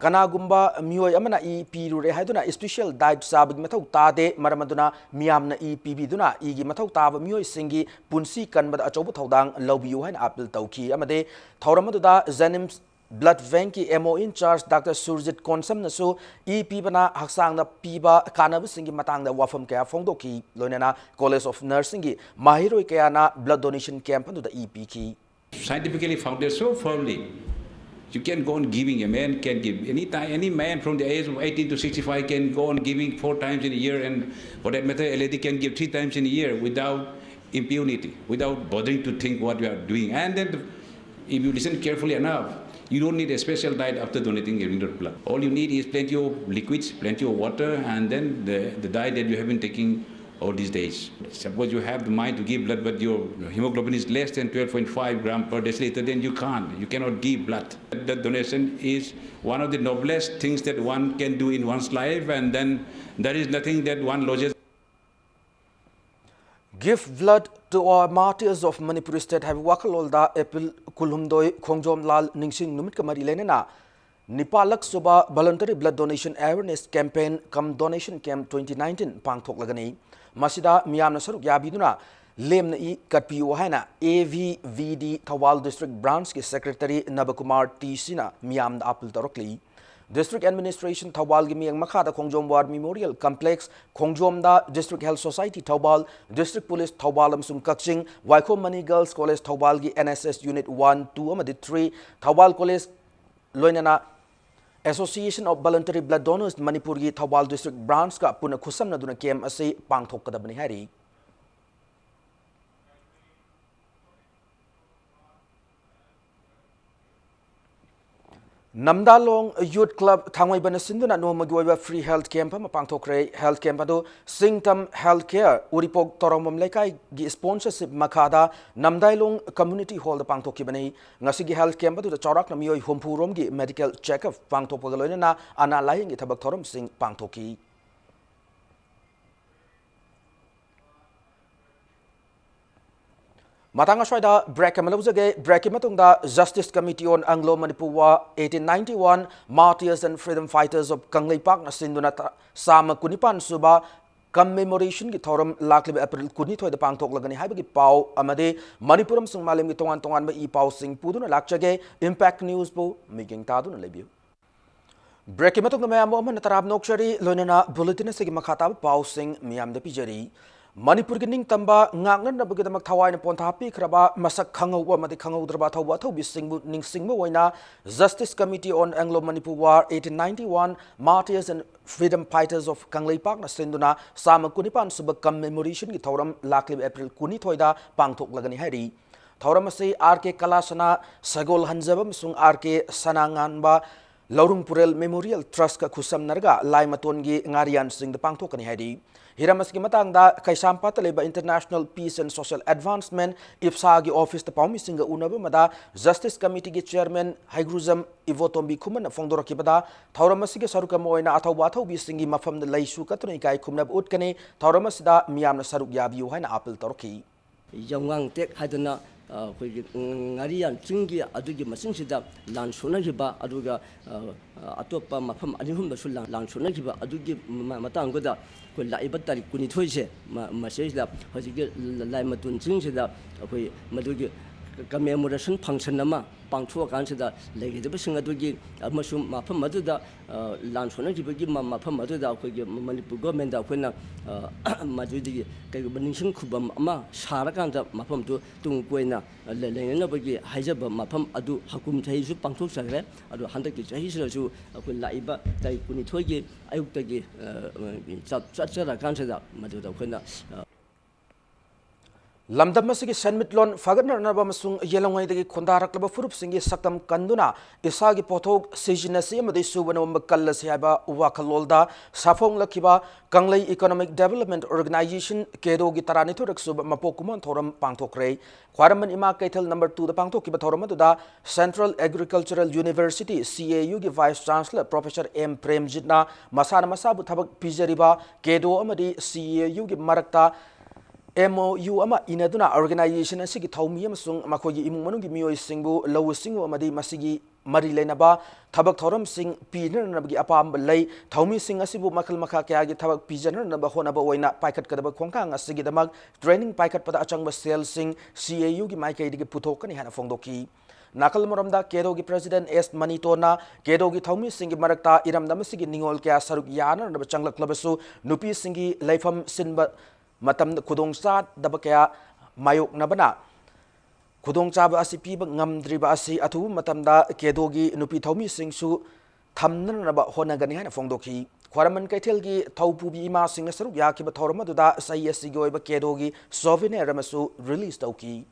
ꯀꯅꯥꯒꯨꯝꯕ ꯃꯤꯑꯣꯏ ꯑꯃꯅ ꯏ ꯄꯤꯔꯨꯔꯦ ꯍꯥꯏꯗꯨꯅ special diet ꯆꯥꯕꯒꯤ ꯃꯊꯧ ꯇꯥꯗꯦ꯫ ꯃꯔꯝ ꯑꯗꯨꯅ ꯃꯤꯌꯥꯝꯅ ꯏ ꯄꯤꯕꯤꯗꯨꯅ ꯏꯒꯤ ꯃꯊꯧ ꯇꯥꯕ ꯃꯤꯑꯣꯏꯁꯤꯡꯒꯤ ꯄꯨꯟꯁꯤ ꯀꯟꯕꯗ ꯑꯆꯧꯕ ꯊꯧꯗꯥꯡ ꯂꯧꯕꯤꯌꯨ ꯍꯥꯏꯅ appeal ꯇꯧꯈꯤ꯫ ꯑꯃꯗꯤ ꯊꯧꯔꯝ ꯑꯗꯨꯗ JNIMS Blood Bankꯀꯤ M O in charge Doctor Surjit ꯀꯣꯟꯁꯝꯅꯁꯨ ꯏ ꯄꯤꯕꯅ ꯍꯛꯆꯥꯡꯗ ꯄꯤꯕ ꯀꯥꯟꯅꯕꯁꯤꯡꯒꯤ ꯃꯇꯥꯡꯗ ꯋꯥꯐꯝ ꯀꯌꯥ ꯐꯣꯡꯗꯣꯛꯈꯤ꯫ ꯂꯣꯏꯅꯅ College of Nursingꯒꯤ ꯃꯍꯩꯔꯣꯏ ꯀꯌꯥꯅ blood donation camp ꯑꯗꯨꯗ ꯏ ꯄꯤꯈꯤ꯫ Scientifically founded so firmly. You can go on giving. A man can give. Any time, any man from the age of eighteen to sixty-five can go on giving four times in a year, and for that matter, a lady can give three times in a year without impunity, without bothering to think what you are doing. And then the, If you listen carefully enough, you don't need a special diet after donating your blood. All you need is plenty of liquids, plenty of water, and then the, the diet that you have been taking all these days. Suppose you have the mind to give blood, but your hemoglobin is less than twelve point five gram per deciliter, then you can't. You cannot give blood. That donation is one of the noblest things that one can do in one's life, and then there is nothing that one loses. Give blood to our martyrs of Manipur state ꯍꯥꯏꯕ ꯋꯥꯈꯜꯂꯣꯟꯗ April ꯀꯨꯟꯍꯨꯝꯗꯣꯏ ꯈꯣꯡꯖꯣꯝ ꯂꯥꯜ ꯅꯤꯡꯁꯤꯡ ꯅꯨꯃꯤꯠꯀ ꯃꯔꯤ ꯂꯩꯅꯅ ꯅꯤꯄꯥꯜꯂꯛ ꯁꯨꯕ Voluntary Blood Donation Awareness Campaign cum Donation Camp twenty nineteen ꯄꯥꯡꯊꯣꯛꯂꯒꯅꯤ꯫ ꯃꯁꯤꯗ ꯃꯤꯌꯥꯝꯅ ꯁꯔꯨꯛ ꯌꯥꯕꯤꯗꯨꯅ ꯂꯦꯝꯅ ꯏ ꯀꯠꯄꯤꯌꯨ ꯍꯥꯏꯅ A V V D Thoubal District Branch ꯀꯤ Secretary ꯅꯕꯀꯨꯃꯥꯔ ꯇꯤ ꯁꯤꯅ ꯃꯤꯌꯥꯝꯗ ꯑꯥꯄꯤꯜ ꯇꯧꯔꯛꯂꯤ꯫ District Administration ꯊꯧꯕꯥꯜꯒꯤ ꯃꯤꯠꯌꯦꯡ ꯃꯈꯥꯗ ꯈꯣꯡꯖꯣꯝ War Memorial Complex, ꯈꯣꯡꯖꯣꯝꯗ District Health Society Thoubal, District Police Thoubal ꯑꯃꯁꯨꯡ ꯀꯛꯆꯤꯡ, ꯋꯥꯏꯈꯣꯝ ꯃꯅꯤ Girls College ꯊꯧꯕꯥꯜꯒꯤ N S S Unit one, two ꯑꯃꯗꯤ three, ꯊꯧꯕꯥꯜ College, ꯂꯣꯏꯅꯅ Association of Voluntary Blood Donors ꯃꯅꯤꯄꯨꯔꯒꯤ ꯊꯧꯕꯥꯜ District Branch ꯀ ꯄꯨꯟꯅ ꯈꯨꯠꯁꯝꯅꯗꯨꯅ camp ꯑꯁꯤ ꯄꯥꯡꯊꯣꯛꯀꯗꯕꯅꯤ ꯍꯥꯏꯔꯤ꯫ ꯅꯝꯗꯥꯂꯣꯡ Youth Club ꯊꯥꯡꯃꯩꯕꯟꯅ ꯁꯤꯟꯗꯨꯅ ꯅꯣꯡꯃꯒꯤ ꯑꯣꯏꯕ free health camp ꯑꯃ ꯄꯥꯡꯊꯣꯛꯈ꯭ꯔꯦ꯫ Health camp ꯑꯗꯨ ꯁꯤꯡꯇꯝ Health Care, ꯎꯔꯤꯄꯣꯛ ꯇꯧꯔꯝꯕꯝ ꯂꯩꯀꯥꯏꯒꯤ sponsorship ꯃꯈꯥꯗ ꯅꯝꯗꯥꯏꯂꯣꯡ Community Hall ꯗ ꯄꯥꯡꯊꯣꯛꯈꯤꯕꯅꯤ꯫ ꯉꯁꯤꯒꯤ health camp ꯑꯗꯨꯗ ꯆꯥꯎꯔꯥꯛꯅ ꯃꯤꯑꯣꯏ ꯍꯨꯝꯐꯨ ꯔꯣꯝꯒꯤ medical checkup ꯄꯥꯡꯊꯣꯛꯄꯒ ꯂꯣꯏꯅꯅ ꯑꯅꯥ ꯂꯥꯌꯦꯡꯒꯤ ꯊꯕꯛ ꯊꯧꯔꯝꯁꯤꯡ ꯄꯥꯡꯊꯣꯛꯈꯤ꯫ ꯃꯇꯥꯡ ꯑꯁ꯭ꯋꯥꯏꯗ break ꯑꯃ ꯂꯧꯖꯒꯦ꯫ Break ꯀꯤ ꯃꯇꯨꯡꯗ Justice Committee on Anglo Manipur War eighteen ninety-one Martyrs and Freedom Fighters of ꯀꯪꯂꯩꯄꯥꯛꯅ ꯁꯤꯟꯗꯨꯅ ꯇ-, ꯆꯥꯝꯃ ꯀꯨꯟꯅꯤꯄꯥꯟ ꯁꯨꯕ commemoration ꯒꯤ ꯊꯧꯔꯝ ꯂꯥꯛꯂꯤꯕ ꯑꯦꯄ꯭ꯔꯤꯜ ꯀꯨꯟꯅꯤꯊꯣꯏꯗ ꯄꯥꯡꯊꯣꯛꯂꯒꯅꯤ ꯍꯥꯏꯕꯒꯤ ꯄꯥꯎ ꯑꯃꯗꯤ ꯃꯅꯤꯄꯨꯔ ꯑꯃꯁꯨꯡ ꯃꯥꯂꯦꯝꯒꯤ ꯇꯣꯉꯥꯟ ꯇꯣꯉꯥꯟꯕ ꯏ ꯄꯥꯎꯁꯤꯡ ꯄꯨꯗꯨꯅ ꯂꯥꯛꯆꯒꯦ꯫ Impact News ꯄꯨ ꯃꯤꯠꯌꯦꯡ ꯇꯥꯗꯨꯅ ꯂꯩꯕꯤꯌꯨ꯫ Break ꯀꯤ ꯃꯇꯨꯡꯗ ꯃꯌꯥꯝꯕꯨ ꯑꯃꯅ ꯇꯔꯥꯝꯅ ꯑꯣꯛꯆꯔꯤ, ꯂꯣꯏꯅꯅ bulletin ꯑꯁꯤꯒꯤ ꯃꯈꯥ ꯇꯥꯕ ꯄꯥꯎꯁꯤꯡ ꯃꯤꯌꯥꯝꯗ ꯄꯤꯖꯔꯤ꯫ ꯃꯅꯤꯄꯨꯔꯒꯤ ꯅꯤꯡꯇꯝꯕ ꯉꯥꯛꯅꯅꯕꯒꯤꯗꯃꯛ ꯊꯋꯥꯏꯅ ꯄꯣꯟꯊꯥ ꯄꯤꯈ꯭ꯔꯕ, ꯃꯁꯛ ꯈꯪꯍꯧꯕ ꯑꯃꯗꯤ ꯈꯪꯍꯧꯗ꯭ꯔꯕ ꯑꯊꯧꯕ ꯑꯊꯧꯕꯤꯁꯤꯡꯕꯨ ꯅꯤꯡꯁꯤꯡꯕ ꯑꯣꯏꯅ Justice Committee on Anglo Manipur War eighteen ninety-one Martyrs and Freedom Fighters of ꯀꯪꯂꯩꯄꯥꯛꯅ ꯁꯤꯟꯗꯨꯅ ꯆꯥꯝꯃ ꯀꯨꯟꯅꯤꯄꯥꯟ ꯁꯨꯕ commemoration ꯒꯤ ꯊꯧꯔꯝ ꯂꯥꯛꯂꯤꯕ ꯑꯦꯄ꯭ꯔꯤꯜ ꯀꯨꯟꯅꯤꯊꯣꯏꯗ ꯄꯥꯡꯊꯣꯛꯂꯒꯅꯤ ꯍꯥꯏꯔꯤ꯫ ꯊꯧꯔꯝ ꯑꯁꯤ ꯑꯥꯔ ꯀꯦ ꯀꯂꯥꯁꯅꯥ ꯁꯒꯣꯜ ꯍꯟꯖꯕ ꯑꯃꯁꯨꯡ ꯑꯥꯔ ꯀꯦ ꯁꯅꯥꯉꯥꯟꯕ ꯂꯧꯔꯨꯡ ꯄꯨꯔꯦꯜ ꯃꯦꯃꯣꯔꯤꯌꯦꯜ ꯇ꯭ꯔꯁꯀ ꯈꯨꯠꯁꯝꯅꯔꯒ ꯂꯥꯏꯃꯇꯣꯟꯒꯤ ꯉꯥꯔꯤꯌꯥꯟꯁꯤꯡꯗ ꯄꯥꯡꯊꯣꯛꯀꯅꯤ ꯍꯥꯏꯔꯤ꯫ ꯍꯤꯔꯝ ꯑꯁꯤꯒꯤ ꯃꯇꯥꯡꯗ ꯀꯩꯁꯥꯝꯄꯥꯠꯇ ꯂꯩꯕ International Peace and Social Advancement, ꯏꯞꯁꯥꯒꯤ ꯑꯣꯐꯤꯁꯇ ꯄꯥꯎꯃꯤꯁꯤꯡꯒ ꯎꯅꯕ ꯑꯃꯗ ꯖꯁꯇꯤꯁ ꯀꯃꯤꯇꯤꯒꯤ ꯆꯤꯌꯔꯃꯦꯟ ꯍꯩꯒ꯭ꯔꯨꯖꯝ ꯏꯕꯣꯇꯣꯝꯕꯤ ꯈꯨꯃꯟꯅ ꯐꯣꯡꯗꯣꯔꯛꯈꯤꯕꯗ, ꯊꯧꯔꯝ ꯑꯁꯤꯒꯤ ꯁꯔꯨꯛ ꯑꯃ ꯑꯣꯏꯅ ꯑꯊꯧꯕ ꯑꯊꯧꯕꯤꯁꯤꯡꯒꯤ ꯃꯐꯝꯗ ꯂꯩꯁꯨ ꯀꯠꯇꯨꯅ ꯏꯀꯥꯏ ꯈꯨꯝꯅꯕ ꯎꯠꯀꯅꯤ꯫ ꯊꯧꯔꯝ ꯑꯁꯤꯗ ꯃꯤꯌꯥꯝꯅ ꯁꯔꯨꯛ ꯌꯥꯕꯤꯌꯨ ꯍꯥꯏꯅ ꯑꯥꯄꯤꯜ ꯇꯧꯔꯛꯈꯤ꯫ ꯌꯥꯝꯉꯥꯡ ꯇꯦꯛ ꯍꯥꯏꯗꯅ, ꯑ, ꯑꯩꯈꯣꯏꯒꯤ ꯉꯥꯔꯤꯌꯥꯟ ꯆꯤꯡꯒꯤ ꯑꯗꯨꯒꯤ ꯃꯆꯤꯟꯁꯤꯗ ꯂꯥꯟ ꯁꯣꯛꯅꯈꯤꯕ, ꯑꯗꯨꯒ, ꯑ, ꯑꯇꯣꯞꯄ ꯃꯐꯝ ꯑꯅꯤ ꯑꯍꯨꯝꯗꯁꯨ ꯂꯥꯟ, ꯂꯥꯟ ꯁꯣꯛꯅꯈꯤꯕ ꯑꯗꯨꯒꯤ ꯃ-, ꯃꯇꯥꯡꯗꯨꯗ ꯑꯩꯈꯣꯏ ꯂꯥꯛꯏꯕ ꯇꯥꯔꯤꯛ ꯀꯨꯟꯅꯤꯊꯣꯏꯁꯦ, ꯃ-, ꯃꯁꯤꯗꯩꯁꯤꯗ ꯍꯧꯖꯤꯛꯀꯤ ꯂ-, ꯂꯥꯏꯃꯇꯣꯟ ꯆꯤꯡꯁꯤꯗ ꯑꯩꯈꯣꯏ ꯃꯗꯨꯒꯤ commemoration function ꯑꯃ ꯄꯥꯡꯊꯣꯛꯑꯀꯥꯟꯁꯤꯗ ꯂꯩꯒꯗꯕꯁꯤꯡ ꯑꯗꯨꯒꯤ ꯑꯃꯁꯨꯡ ꯃꯐꯝ ꯑꯗꯨꯗ, ꯑ, ꯂꯥꯟ ꯁꯣꯛꯅꯈꯤꯕꯒꯤ ꯃ-, ꯃꯐꯝ ꯑꯗꯨꯗ ꯑꯩꯈꯣꯏꯒꯤ ꯃꯅꯤꯄꯨꯔ ꯒꯣꯔꯃꯦꯟꯗ ꯑꯩꯈꯣꯏꯅ, ꯑ, ꯃꯗꯨꯗꯒꯤ ꯀꯩꯒꯨꯝꯕ ꯅꯤꯡꯁꯤꯡ ꯈꯨꯕꯝ ꯑꯃ ꯁꯥꯔꯀꯥꯟꯗ ꯃꯐꯝꯗꯨ ꯇꯨꯡ ꯀꯣꯏꯅ ꯂꯩ-, ꯂꯩꯅꯅꯕꯒꯤ ꯍꯥꯏꯖꯕ ꯃꯐꯝ ꯑꯗꯨ ꯍꯀꯨꯝ ꯆꯍꯤꯁꯨ ꯄꯥꯡꯊꯣꯛꯆꯈ꯭ꯔꯦ꯫ ꯑꯗꯣ ꯍꯟꯗꯛꯀꯤ ꯆꯍꯤꯁꯤꯗꯁꯨ ꯑꯩꯈꯣꯏ ꯂꯥꯛꯏꯕ ꯇꯥꯔꯤꯛ ꯀꯨꯟꯅꯤꯊꯣꯏꯒꯤ ꯑꯌꯨꯛꯇꯒꯤ, ꯑ, ꯆꯠ-, ꯆꯠꯆꯔꯀꯥꯟꯁꯤꯗ ꯃꯗꯨꯗ ꯑꯩꯈꯣꯏꯅ, ꯑ, ꯂꯝꯗꯝ ꯑꯁꯤꯒꯤ ꯁꯦꯟꯃꯤꯠꯂꯣꯟ ꯐꯒꯠꯅꯅꯕ ꯑꯃꯁꯨꯡ ꯌꯦꯜꯍꯧꯉꯩꯗꯒꯤ ꯈꯨꯟꯗꯥꯔꯛꯂꯕ ꯐꯨꯔꯨꯞꯁꯤꯡꯒꯤ ꯁꯛꯇꯝ ꯀꯟꯗꯨꯅ ꯏꯁꯥꯒꯤ ꯄꯣꯠꯊꯣꯛ ꯁꯤꯖꯤꯟꯅꯁꯤ ꯑꯃꯗꯤ ꯁꯨꯕ ꯅꯣꯝꯕ ꯀꯜꯂꯁꯤ ꯍꯥꯏꯕ ꯋꯥꯈꯜꯂꯣꯟꯗ ꯁꯥꯐꯣꯡꯂꯛꯈꯤꯕ ꯀꯪꯂꯩ Economic Development Organisation, ꯀꯦꯗꯣꯒꯤ ꯇꯔꯥꯅꯤꯊꯣꯏꯔꯛ ꯁꯨꯕ ꯃꯄꯣꯛ ꯀꯨꯝꯑꯣꯟ ꯊꯧꯔꯝ ꯄꯥꯡꯊꯣꯛꯈ꯭ꯔꯦ꯫ ꯈ꯭ꯋꯥꯏꯔꯝꯕꯟ ꯏꯃꯥ ꯀꯩꯊꯦꯜ ꯅꯝꯕꯔ ꯇꯨꯗ ꯄꯥꯡꯊꯣꯛꯈꯤꯕ ꯊꯧꯔꯝ ꯑꯗꯨꯗ Central Agricultural University, C A U, ꯒꯤ Vice Chancellor Professor M ꯄ꯭ꯔꯦꯝꯖꯤꯠꯅ ꯃꯁꯥꯅ ꯃꯁꯥꯕꯨ ꯊꯕꯛ ꯄꯤꯖꯔꯤꯕ ꯀꯦꯗꯣ ꯑꯃꯗꯤ C A U ꯒꯤ ꯃꯔꯛꯇ M O U ꯑꯃ ꯏꯅꯗꯨꯅ organisation ꯑꯁꯤꯒꯤ ꯊꯧꯃꯤ ꯑꯃꯁꯨꯡ ꯃꯈꯣꯏꯒꯤ ꯏꯃꯨꯡ ꯃꯅꯨꯡꯒꯤ ꯃꯤꯑꯣꯏꯁꯤꯡꯕꯨ ꯂꯧꯎ ꯁꯤꯡꯎ ꯑꯃꯗꯤ ꯃꯁꯤꯒꯤ ꯃꯔꯤ ꯂꯩꯅꯕ ꯊꯕꯛ ꯊꯧꯔꯝꯁꯤꯡ ꯄꯤꯅꯅꯕꯒꯤ ꯑꯄꯥꯝꯕ ꯂꯩ꯫ ꯊꯧꯃꯤꯁꯤꯡ ꯑꯁꯤꯕꯨ ꯃꯈꯜ ꯃꯈꯥ ꯀꯌꯥꯒꯤ ꯊꯕꯛ ꯄꯤꯖꯅꯅꯕ ꯍꯣꯠꯅꯕ ꯑꯣꯏꯅ ꯄꯥꯏꯈꯠꯀꯗꯕ ꯈꯣꯡꯊꯥꯡ ꯑꯁꯤꯒꯤꯗꯃꯛ training ꯄꯥꯏꯈꯠꯄꯗ ꯑꯆꯪꯕ ꯁꯦꯜꯁꯤꯡ C A U ꯒꯤ ꯃꯥꯏꯀꯩꯗꯒꯤ ꯄꯨꯊꯣꯛꯀꯅꯤ ꯍꯥꯏꯅ ꯐꯣꯡꯗꯣꯛꯈꯤ꯫ ꯅꯥꯀꯜ ꯑꯃꯔꯣꯝꯗ ꯀꯦꯗꯣꯒꯤ President S ꯃꯅꯤꯇꯣꯟꯅ ꯀꯦꯗꯣꯒꯤ ꯊꯧꯃꯤꯁꯤꯡꯒꯤ ꯃꯔꯛꯇ ꯏꯔꯝꯗꯝ ꯑꯁꯤꯒꯤ ꯅꯤꯉꯣꯜ ꯀꯌꯥ ꯁꯔꯨꯛ ꯌꯥꯅꯅꯕ ꯆꯪꯂꯛꯂꯕꯁꯨ ꯅꯨꯄꯤꯁꯤꯡꯒꯤ ꯂꯩꯐꯝ ꯁꯤꯟꯕ ꯃꯇꯝꯗ ꯈꯨꯗꯣꯡꯆꯥꯗꯕ ꯀꯌꯥ ꯃꯥꯌꯣꯛꯅꯕꯅ ꯈꯨꯗꯣꯡꯆꯥꯕ ꯑꯁꯤ ꯄꯤꯕ ꯉꯝꯗ꯭ꯔꯤꯕ ꯑꯁꯤ ꯑꯊꯨꯕ ꯃꯇꯝꯗ ꯀꯦꯗꯣꯒꯤ ꯅꯨꯄꯤ ꯊꯧꯃꯤꯁꯤꯡꯁꯨ ꯊꯝꯅꯅꯕ ꯍꯣꯠꯅꯒꯅꯤ ꯍꯥꯏꯅ ꯐꯣꯡꯗꯣꯛꯈꯤ꯫ ꯈ꯭ꯋꯥꯏꯔꯝꯕꯟ ꯀꯩꯊꯦꯜꯒꯤ ꯊꯧ ꯄꯨꯕꯤ ꯏꯃꯥꯁꯤꯡꯅ ꯁꯔꯨꯛ ꯌꯥꯈꯤꯕ ꯊꯧꯔꯝ ꯑꯗꯨꯗ ꯆꯍꯤ ꯑꯁꯤꯒꯤ ꯑꯣꯏꯕ ꯀꯦꯗꯣꯒꯤ souvenir ꯑꯃꯁꯨ release ꯇꯧꯈꯤ꯫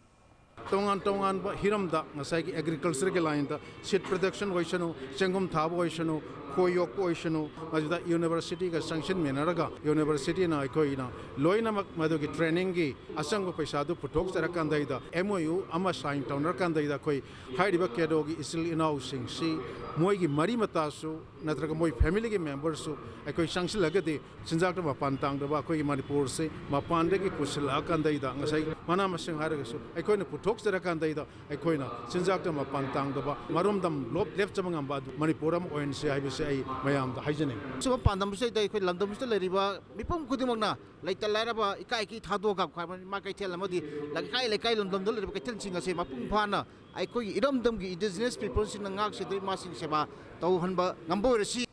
ꯇꯣꯉꯥꯟ ꯇꯣꯉꯥꯟꯕ ꯍꯤꯔꯝꯗ, ꯉꯁꯥꯏꯒꯤ ꯑꯦꯒ꯭ꯔꯤꯀꯜꯆꯔꯒꯤ ꯂꯥꯏꯟꯗ, ꯁꯤꯗ ꯄ꯭ꯔꯗꯛꯁꯟ ꯑꯣꯏꯁꯅꯨ, ꯆꯦꯡꯒꯨꯝ ꯊꯥꯕ ꯑꯣꯏꯁꯅꯨ, ꯈꯣꯏ ꯌꯣꯛꯄ ꯑꯣꯏꯁꯅꯨ, ꯃꯁꯤꯗ ꯌꯨꯅꯤꯚꯔꯁꯤꯇꯤꯒ ꯆꯪꯁꯤꯟꯃꯤꯟꯅꯔꯒ ꯌꯨꯅꯤꯚꯔꯁꯤꯇꯤꯅ ꯑꯩꯈꯣꯏꯅ ꯂꯣꯏꯅꯃꯛ ꯃꯗꯨꯒꯤ ꯇ꯭ꯔꯦꯅꯤꯡꯒꯤ ꯑꯆꯪꯕ ꯄꯩꯁꯥꯗꯨ ꯄꯨꯊꯣꯛꯆꯔꯀꯥꯟꯗꯩꯗ, ꯑꯦꯝ ꯑꯣ ꯌꯨ ꯑꯃ ꯁꯥꯏꯟ ꯇꯧꯅꯔꯀꯥꯟꯗꯩꯗ, ꯑꯩꯈꯣꯏ ꯍꯥꯏꯔꯤꯕ ꯀꯦꯗꯣꯒꯤ ꯏꯆꯤꯜ ꯏꯅꯥꯎꯁꯤꯡꯁꯤ ꯃꯣꯏꯒꯤ ꯃꯔꯤ ꯃꯇꯥꯁꯨ ꯅꯠꯇ꯭ꯔꯒ ꯃꯣꯏ ꯐꯦꯃꯤꯂꯤꯒꯤ ꯃꯦꯝꯕꯔꯁꯨ ꯑꯩꯈꯣꯏ ꯆꯪꯁꯤꯜꯂꯒꯗꯤ, ꯆꯤꯟꯖꯥꯛꯇ ꯃꯄꯥꯟ ꯇꯥꯡꯗꯕ ꯑꯩꯈꯣꯏꯒꯤ ꯃꯅꯤꯄꯨꯔꯁꯤ ꯃꯄꯥꯟꯗꯒꯤ ꯄꯨꯁꯤꯜꯂꯛꯑꯀꯥꯟꯗꯩꯗ, ꯉꯁꯥꯏ ꯃꯅꯥ ꯃꯁꯤꯡ ꯍꯥꯏꯔꯒꯁꯨ ꯑꯩꯈꯣꯏꯅ ꯄꯨꯊꯣꯛꯆꯔꯀꯥꯟꯗꯩꯗ, ꯑꯩꯈꯣꯏꯅ ꯆꯤꯟꯖꯥꯛꯇ ꯃꯄꯥꯟ ꯇꯥꯡꯗꯕ, ꯃꯔꯣꯝꯗꯝ ꯂꯣꯞ ꯂꯦꯞꯆꯕ ꯉꯝꯕ ꯑꯗꯨ ꯃꯅꯤꯄꯨꯔ ꯑꯃ ꯑꯣꯏꯍꯟꯁꯤ ꯍꯥꯏꯕꯁꯤ ꯑꯩ ꯃꯌꯥꯝꯗ ꯍꯥꯏꯖꯅꯤꯡꯏ꯫ ꯁꯤꯒꯨꯝꯕ ꯄꯥꯟꯗꯝꯁꯤꯗ ꯑꯩꯈꯣꯏ ꯂꯝꯗꯝꯁꯤꯗ ꯂꯩꯔꯤꯕ ꯃꯤꯄꯨꯝ ꯈꯨꯗꯤꯡꯃꯛꯅ ꯂꯩꯇ ꯂꯥꯏꯔꯕ, ꯏꯀꯥꯏ ꯏꯀꯤ ꯊꯥꯗꯣꯛꯑꯒ ꯈ꯭ꯋꯥꯏ ꯏꯃꯥ ꯀꯩꯊꯦꯜ ꯑꯃꯗꯤ ꯂꯩꯀꯥꯏ ꯂꯩꯀꯥꯏ, ꯂꯝꯗꯝꯗ ꯂꯩꯔꯤꯕ ꯀꯩꯊꯦꯜꯁꯤꯡ ꯑꯁꯦ ꯃꯄꯨꯡ ꯐꯥꯅ ꯑꯩꯈꯣꯏꯒꯤ ꯏꯔꯝꯗꯝꯒꯤ ꯏꯟꯗꯤꯖꯤꯅꯁ ꯄꯤꯄꯜꯁꯤꯡꯅ ꯉꯥꯛ ꯁꯦꯟꯗꯣꯏ ꯃꯥꯁꯤꯡ ꯁꯦꯕꯥ ꯇꯧꯍꯟꯕ ꯉꯝꯕ ꯑꯣꯏꯔꯁꯤ꯫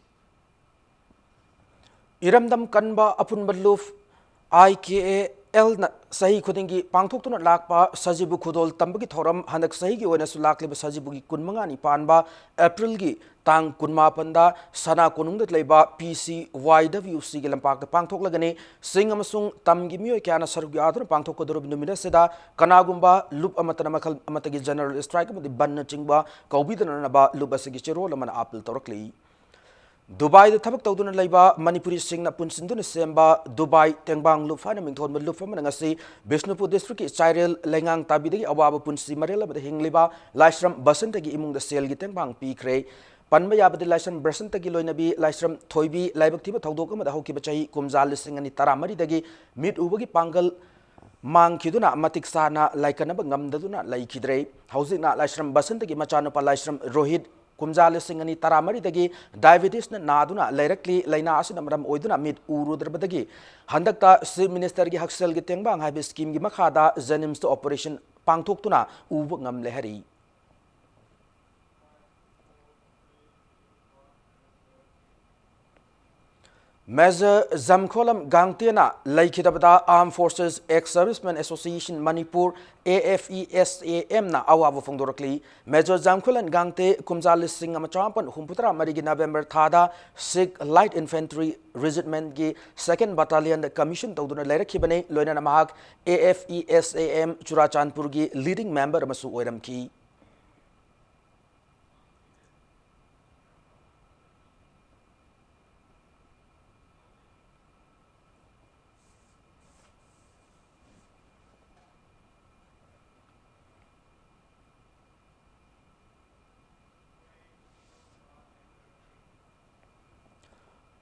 ꯏꯔꯝꯗꯝ ꯀꯟꯕ ꯑꯄꯨꯟꯕ ꯂꯨꯞ, ꯑꯥꯏ ꯀꯦ ꯑꯦ ꯑꯦꯜꯅ ꯆꯍꯤ ꯈꯨꯗꯤꯡꯒꯤ ꯄꯥꯡꯊꯣꯛꯇꯨꯅ ꯂꯥꯛꯄ ꯁꯖꯤꯕꯨ ꯈꯨꯗꯣꯜ ꯇꯝꯕꯒꯤ ꯊꯧꯔꯝ ꯍꯟꯗꯛ ꯆꯍꯤꯒꯤ ꯑꯣꯏꯅꯁꯨ ꯂꯥꯛꯂꯤꯕ ꯁꯖꯤꯕꯨꯒꯤ ꯀꯨꯟꯃꯉꯥꯅꯤ ꯄꯥꯟꯕ ꯑꯦꯄ꯭ꯔꯤꯜꯒꯤ ꯇꯥꯡ ꯀꯨꯟꯃꯥꯄꯟꯗ ꯁꯅꯥ ꯀꯣꯅꯨꯡꯗ ꯂꯩꯕ ꯄꯤ ꯁꯤ ꯋꯥꯏ ꯗꯕ꯭ꯂꯤꯎ ꯁꯤꯒꯤ ꯂꯝꯄꯥꯛꯇ ꯄꯥꯡꯊꯣꯛꯂꯒꯅꯤ꯫ ꯆꯤꯡ ꯑꯃꯁꯨꯡ ꯇꯝꯒꯤ ꯃꯤꯑꯣꯏ ꯀꯌꯥꯅ ꯁꯔꯨꯛ ꯌꯥꯗꯨꯅ ꯄꯥꯡꯊꯣꯛꯀꯗꯧꯔꯤꯕ ꯅꯨꯃꯤꯠ ꯑꯁꯤꯗ ꯀꯅꯥꯒꯨꯝꯕ ꯂꯨꯞ ꯑꯃꯠꯇꯅ ꯃꯈꯜ ꯑꯃꯠꯇꯒꯤ ꯖꯦꯅꯔꯦꯜ ꯁ꯭ꯇ꯭ꯔꯥꯏꯛ ꯑꯃꯗꯤ ꯕꯟꯅꯆꯤꯡꯕ ꯀꯧꯕꯤꯗꯅꯅꯕ ꯂꯨꯞ ꯑꯁꯤꯒꯤ ꯆꯦꯔꯣꯜ ꯑꯃꯅ ꯑꯥꯄꯤꯜ ꯇꯧꯔꯛꯂꯤ꯫ ꯗꯨꯕꯥꯏꯗ ꯊꯕꯛ ꯇꯧꯗꯨꯅ ꯂꯩꯕ ꯃꯅꯤꯄꯨꯔꯤꯁꯤꯡꯅ ꯄꯨꯟꯁꯤꯟꯗꯨꯅ ꯁꯦꯝꯕ ꯗꯨꯕꯥꯏ ꯇꯦꯡꯕꯥꯡ ꯂꯨꯞ ꯍꯥꯏꯅ ꯃꯤꯡꯊꯣꯟꯕ ꯂꯨꯞ ꯑꯃꯅ ꯉꯁꯤ ꯕꯤꯁꯅꯨꯄꯨꯔ ꯗꯤꯁꯇ꯭ꯔꯤꯛꯀꯤ ꯆꯥꯏꯔꯦꯜ ꯂꯩꯉꯥꯡ ꯇꯥꯕꯤꯗꯒꯤ ꯑꯋꯥꯕ ꯄꯨꯟꯁꯤ ꯃꯔꯦꯜ ꯑꯃꯗ ꯍꯤꯡꯂꯤꯕ ꯂꯥꯏꯁ꯭ꯔꯝ ꯕꯁꯟꯇꯒꯤ ꯏꯃꯨꯡꯗ ꯁꯦꯜꯒꯤ ꯇꯦꯡꯕꯥꯡ ꯄꯤꯈ꯭ꯔꯦ꯫ ꯄꯟꯕ ꯌꯥꯕꯗꯤ ꯂꯥꯏꯁ꯭ꯔꯝ ꯕꯁꯟꯇꯒꯤ ꯂꯣꯏꯅꯕꯤ ꯂꯥꯏꯁ꯭ꯔꯝ ꯊꯣꯏꯕꯤ ꯂꯥꯏꯕꯛ ꯊꯤꯕ ꯊꯧꯗꯣꯛ ꯑꯃꯗ ꯍꯧꯈꯤꯕ ꯆꯍꯤ ꯀꯨꯝꯖꯥ ꯂꯤꯁꯤꯡ ꯑꯅꯤ ꯇꯔꯥꯃꯔꯤꯗꯒꯤ ꯃꯤꯠ ꯎꯕꯒꯤ ꯄꯥꯡꯒꯜ ꯃꯥꯡꯈꯤꯗꯨꯅ ꯃꯇꯤꯛ ꯆꯥꯅ ꯂꯥꯏꯀꯠꯅꯕ ꯉꯝꯗꯗꯨꯅ ꯂꯩꯈꯤꯗ꯭ꯔꯦ꯫ ꯍꯧꯖꯤꯛꯅ ꯂꯥꯏꯁ꯭ꯔꯝ ꯕꯁꯟꯇꯒꯤ ꯃꯆꯥꯅꯨꯄꯥ ꯂꯥꯏꯁ꯭ꯔꯝ ꯔꯣꯍꯤꯠ ꯀꯨꯝꯖꯥ ꯂꯤꯁꯤꯡ ꯑꯅꯤ ꯇꯔꯥꯃꯔꯤꯗꯒꯤ ꯗꯥꯏꯕꯦꯇꯤꯁꯅ ꯅꯥꯗꯨꯅ ꯂꯩꯔꯛꯂꯤ꯫ ꯂꯥꯏꯅꯥ ꯑꯁꯤꯅ ꯃꯔꯝ ꯑꯣꯏꯗꯨꯅ ꯃꯤꯠ ꯎꯔꯨꯗ꯭ꯔꯕꯗꯒꯤ ꯍꯟꯗꯛꯇ ꯆꯤꯐ ꯃꯤꯅꯤꯁꯇꯔꯒꯤ ꯍꯛꯁꯦꯜꯒꯤ ꯇꯦꯡꯕꯥꯡ ꯍꯥꯏꯕ ꯁ꯭ꯀꯤꯝꯒꯤ ꯃꯈꯥꯗ ꯖꯦꯅꯤꯝꯁꯇ ꯑꯣꯄꯔꯦꯁꯟ ꯄꯥꯡꯊꯣꯛꯇꯨꯅ ꯎꯕ ꯉꯝꯂꯦ ꯍꯥꯏꯔꯤ꯫ Major ꯖꯝꯈꯣꯂꯝ ꯒꯥꯡꯇꯦꯅ ꯂꯩꯈꯤꯗꯕꯗ Armed Forces Ex Servicemen Association Manipur, A F E S A M ꯅ ꯑꯋꯥꯕ ꯐꯣꯡꯗꯣꯔꯛꯂꯤ꯫ Major ꯖꯝꯈꯣꯂꯝ ꯒꯥꯡꯇꯦ ꯀꯨꯝꯖꯥ ꯂꯤꯁꯤꯡ ꯑꯃ ꯆꯃꯥꯄꯟ ꯍꯨꯝꯐꯨꯇꯔꯥ ꯃꯔꯤꯒꯤ November ꯊꯥꯗ Sikh Light Infantry Regiment ꯀꯤ second Battalion ꯗ commission ꯇꯧꯗꯨꯅ ꯂꯩꯔꯛꯈꯤꯕꯅꯤ꯫ ꯂꯣꯏꯅꯅ ꯃꯍꯥꯛ A F E S A M ꯆꯨꯔꯥꯆꯥꯟꯄꯨꯔꯒꯤ leading member ꯑꯃꯁꯨ ꯑꯣꯏꯔꯝꯈꯤ꯫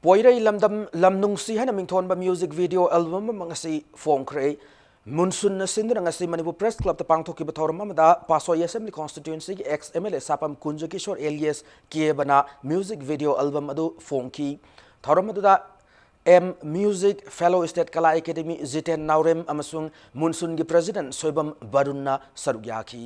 ꯄꯣꯏꯔꯩ ꯂꯝꯗꯝ ꯂꯝ ꯅꯨꯡꯁꯤ ꯍꯥꯏꯅ ꯃꯤꯡꯊꯣꯟꯕ music video album ꯑꯃ ꯉꯁꯤ ꯐꯣꯡꯈ꯭ꯔꯦ꯫ ꯃꯨꯟꯁꯨꯟꯅ ꯁꯤꯟꯗꯨꯅ ꯉꯁꯤ ꯃꯅꯤꯄꯨꯔ Press Club ꯇ ꯄꯥꯡꯊꯣꯛꯈꯤꯕ ꯊꯧꯔꯝ ꯑꯃꯗ ꯄꯥꯠꯁꯣꯏ Assembly Constituency ꯒꯤ ex M L A ꯁꯥꯄꯝ ꯀꯨꯟꯖꯀꯤꯁꯣꯔ alias ꯀꯦꯕꯅ music video album ꯑꯗꯨ ꯐꯣꯡꯈꯤ꯫ ꯊꯧꯔꯝ ꯑꯗꯨꯗ M Music Fellow State Kala Academy Jiten ꯅꯥꯎꯔꯦꯝ ꯑꯃꯁꯨꯡ ꯃꯨꯟꯁꯨꯟꯒꯤ President ꯁꯣꯏꯕꯝ ꯕꯔꯨꯟꯅ ꯁꯔꯨꯛ ꯌꯥꯈꯤ꯫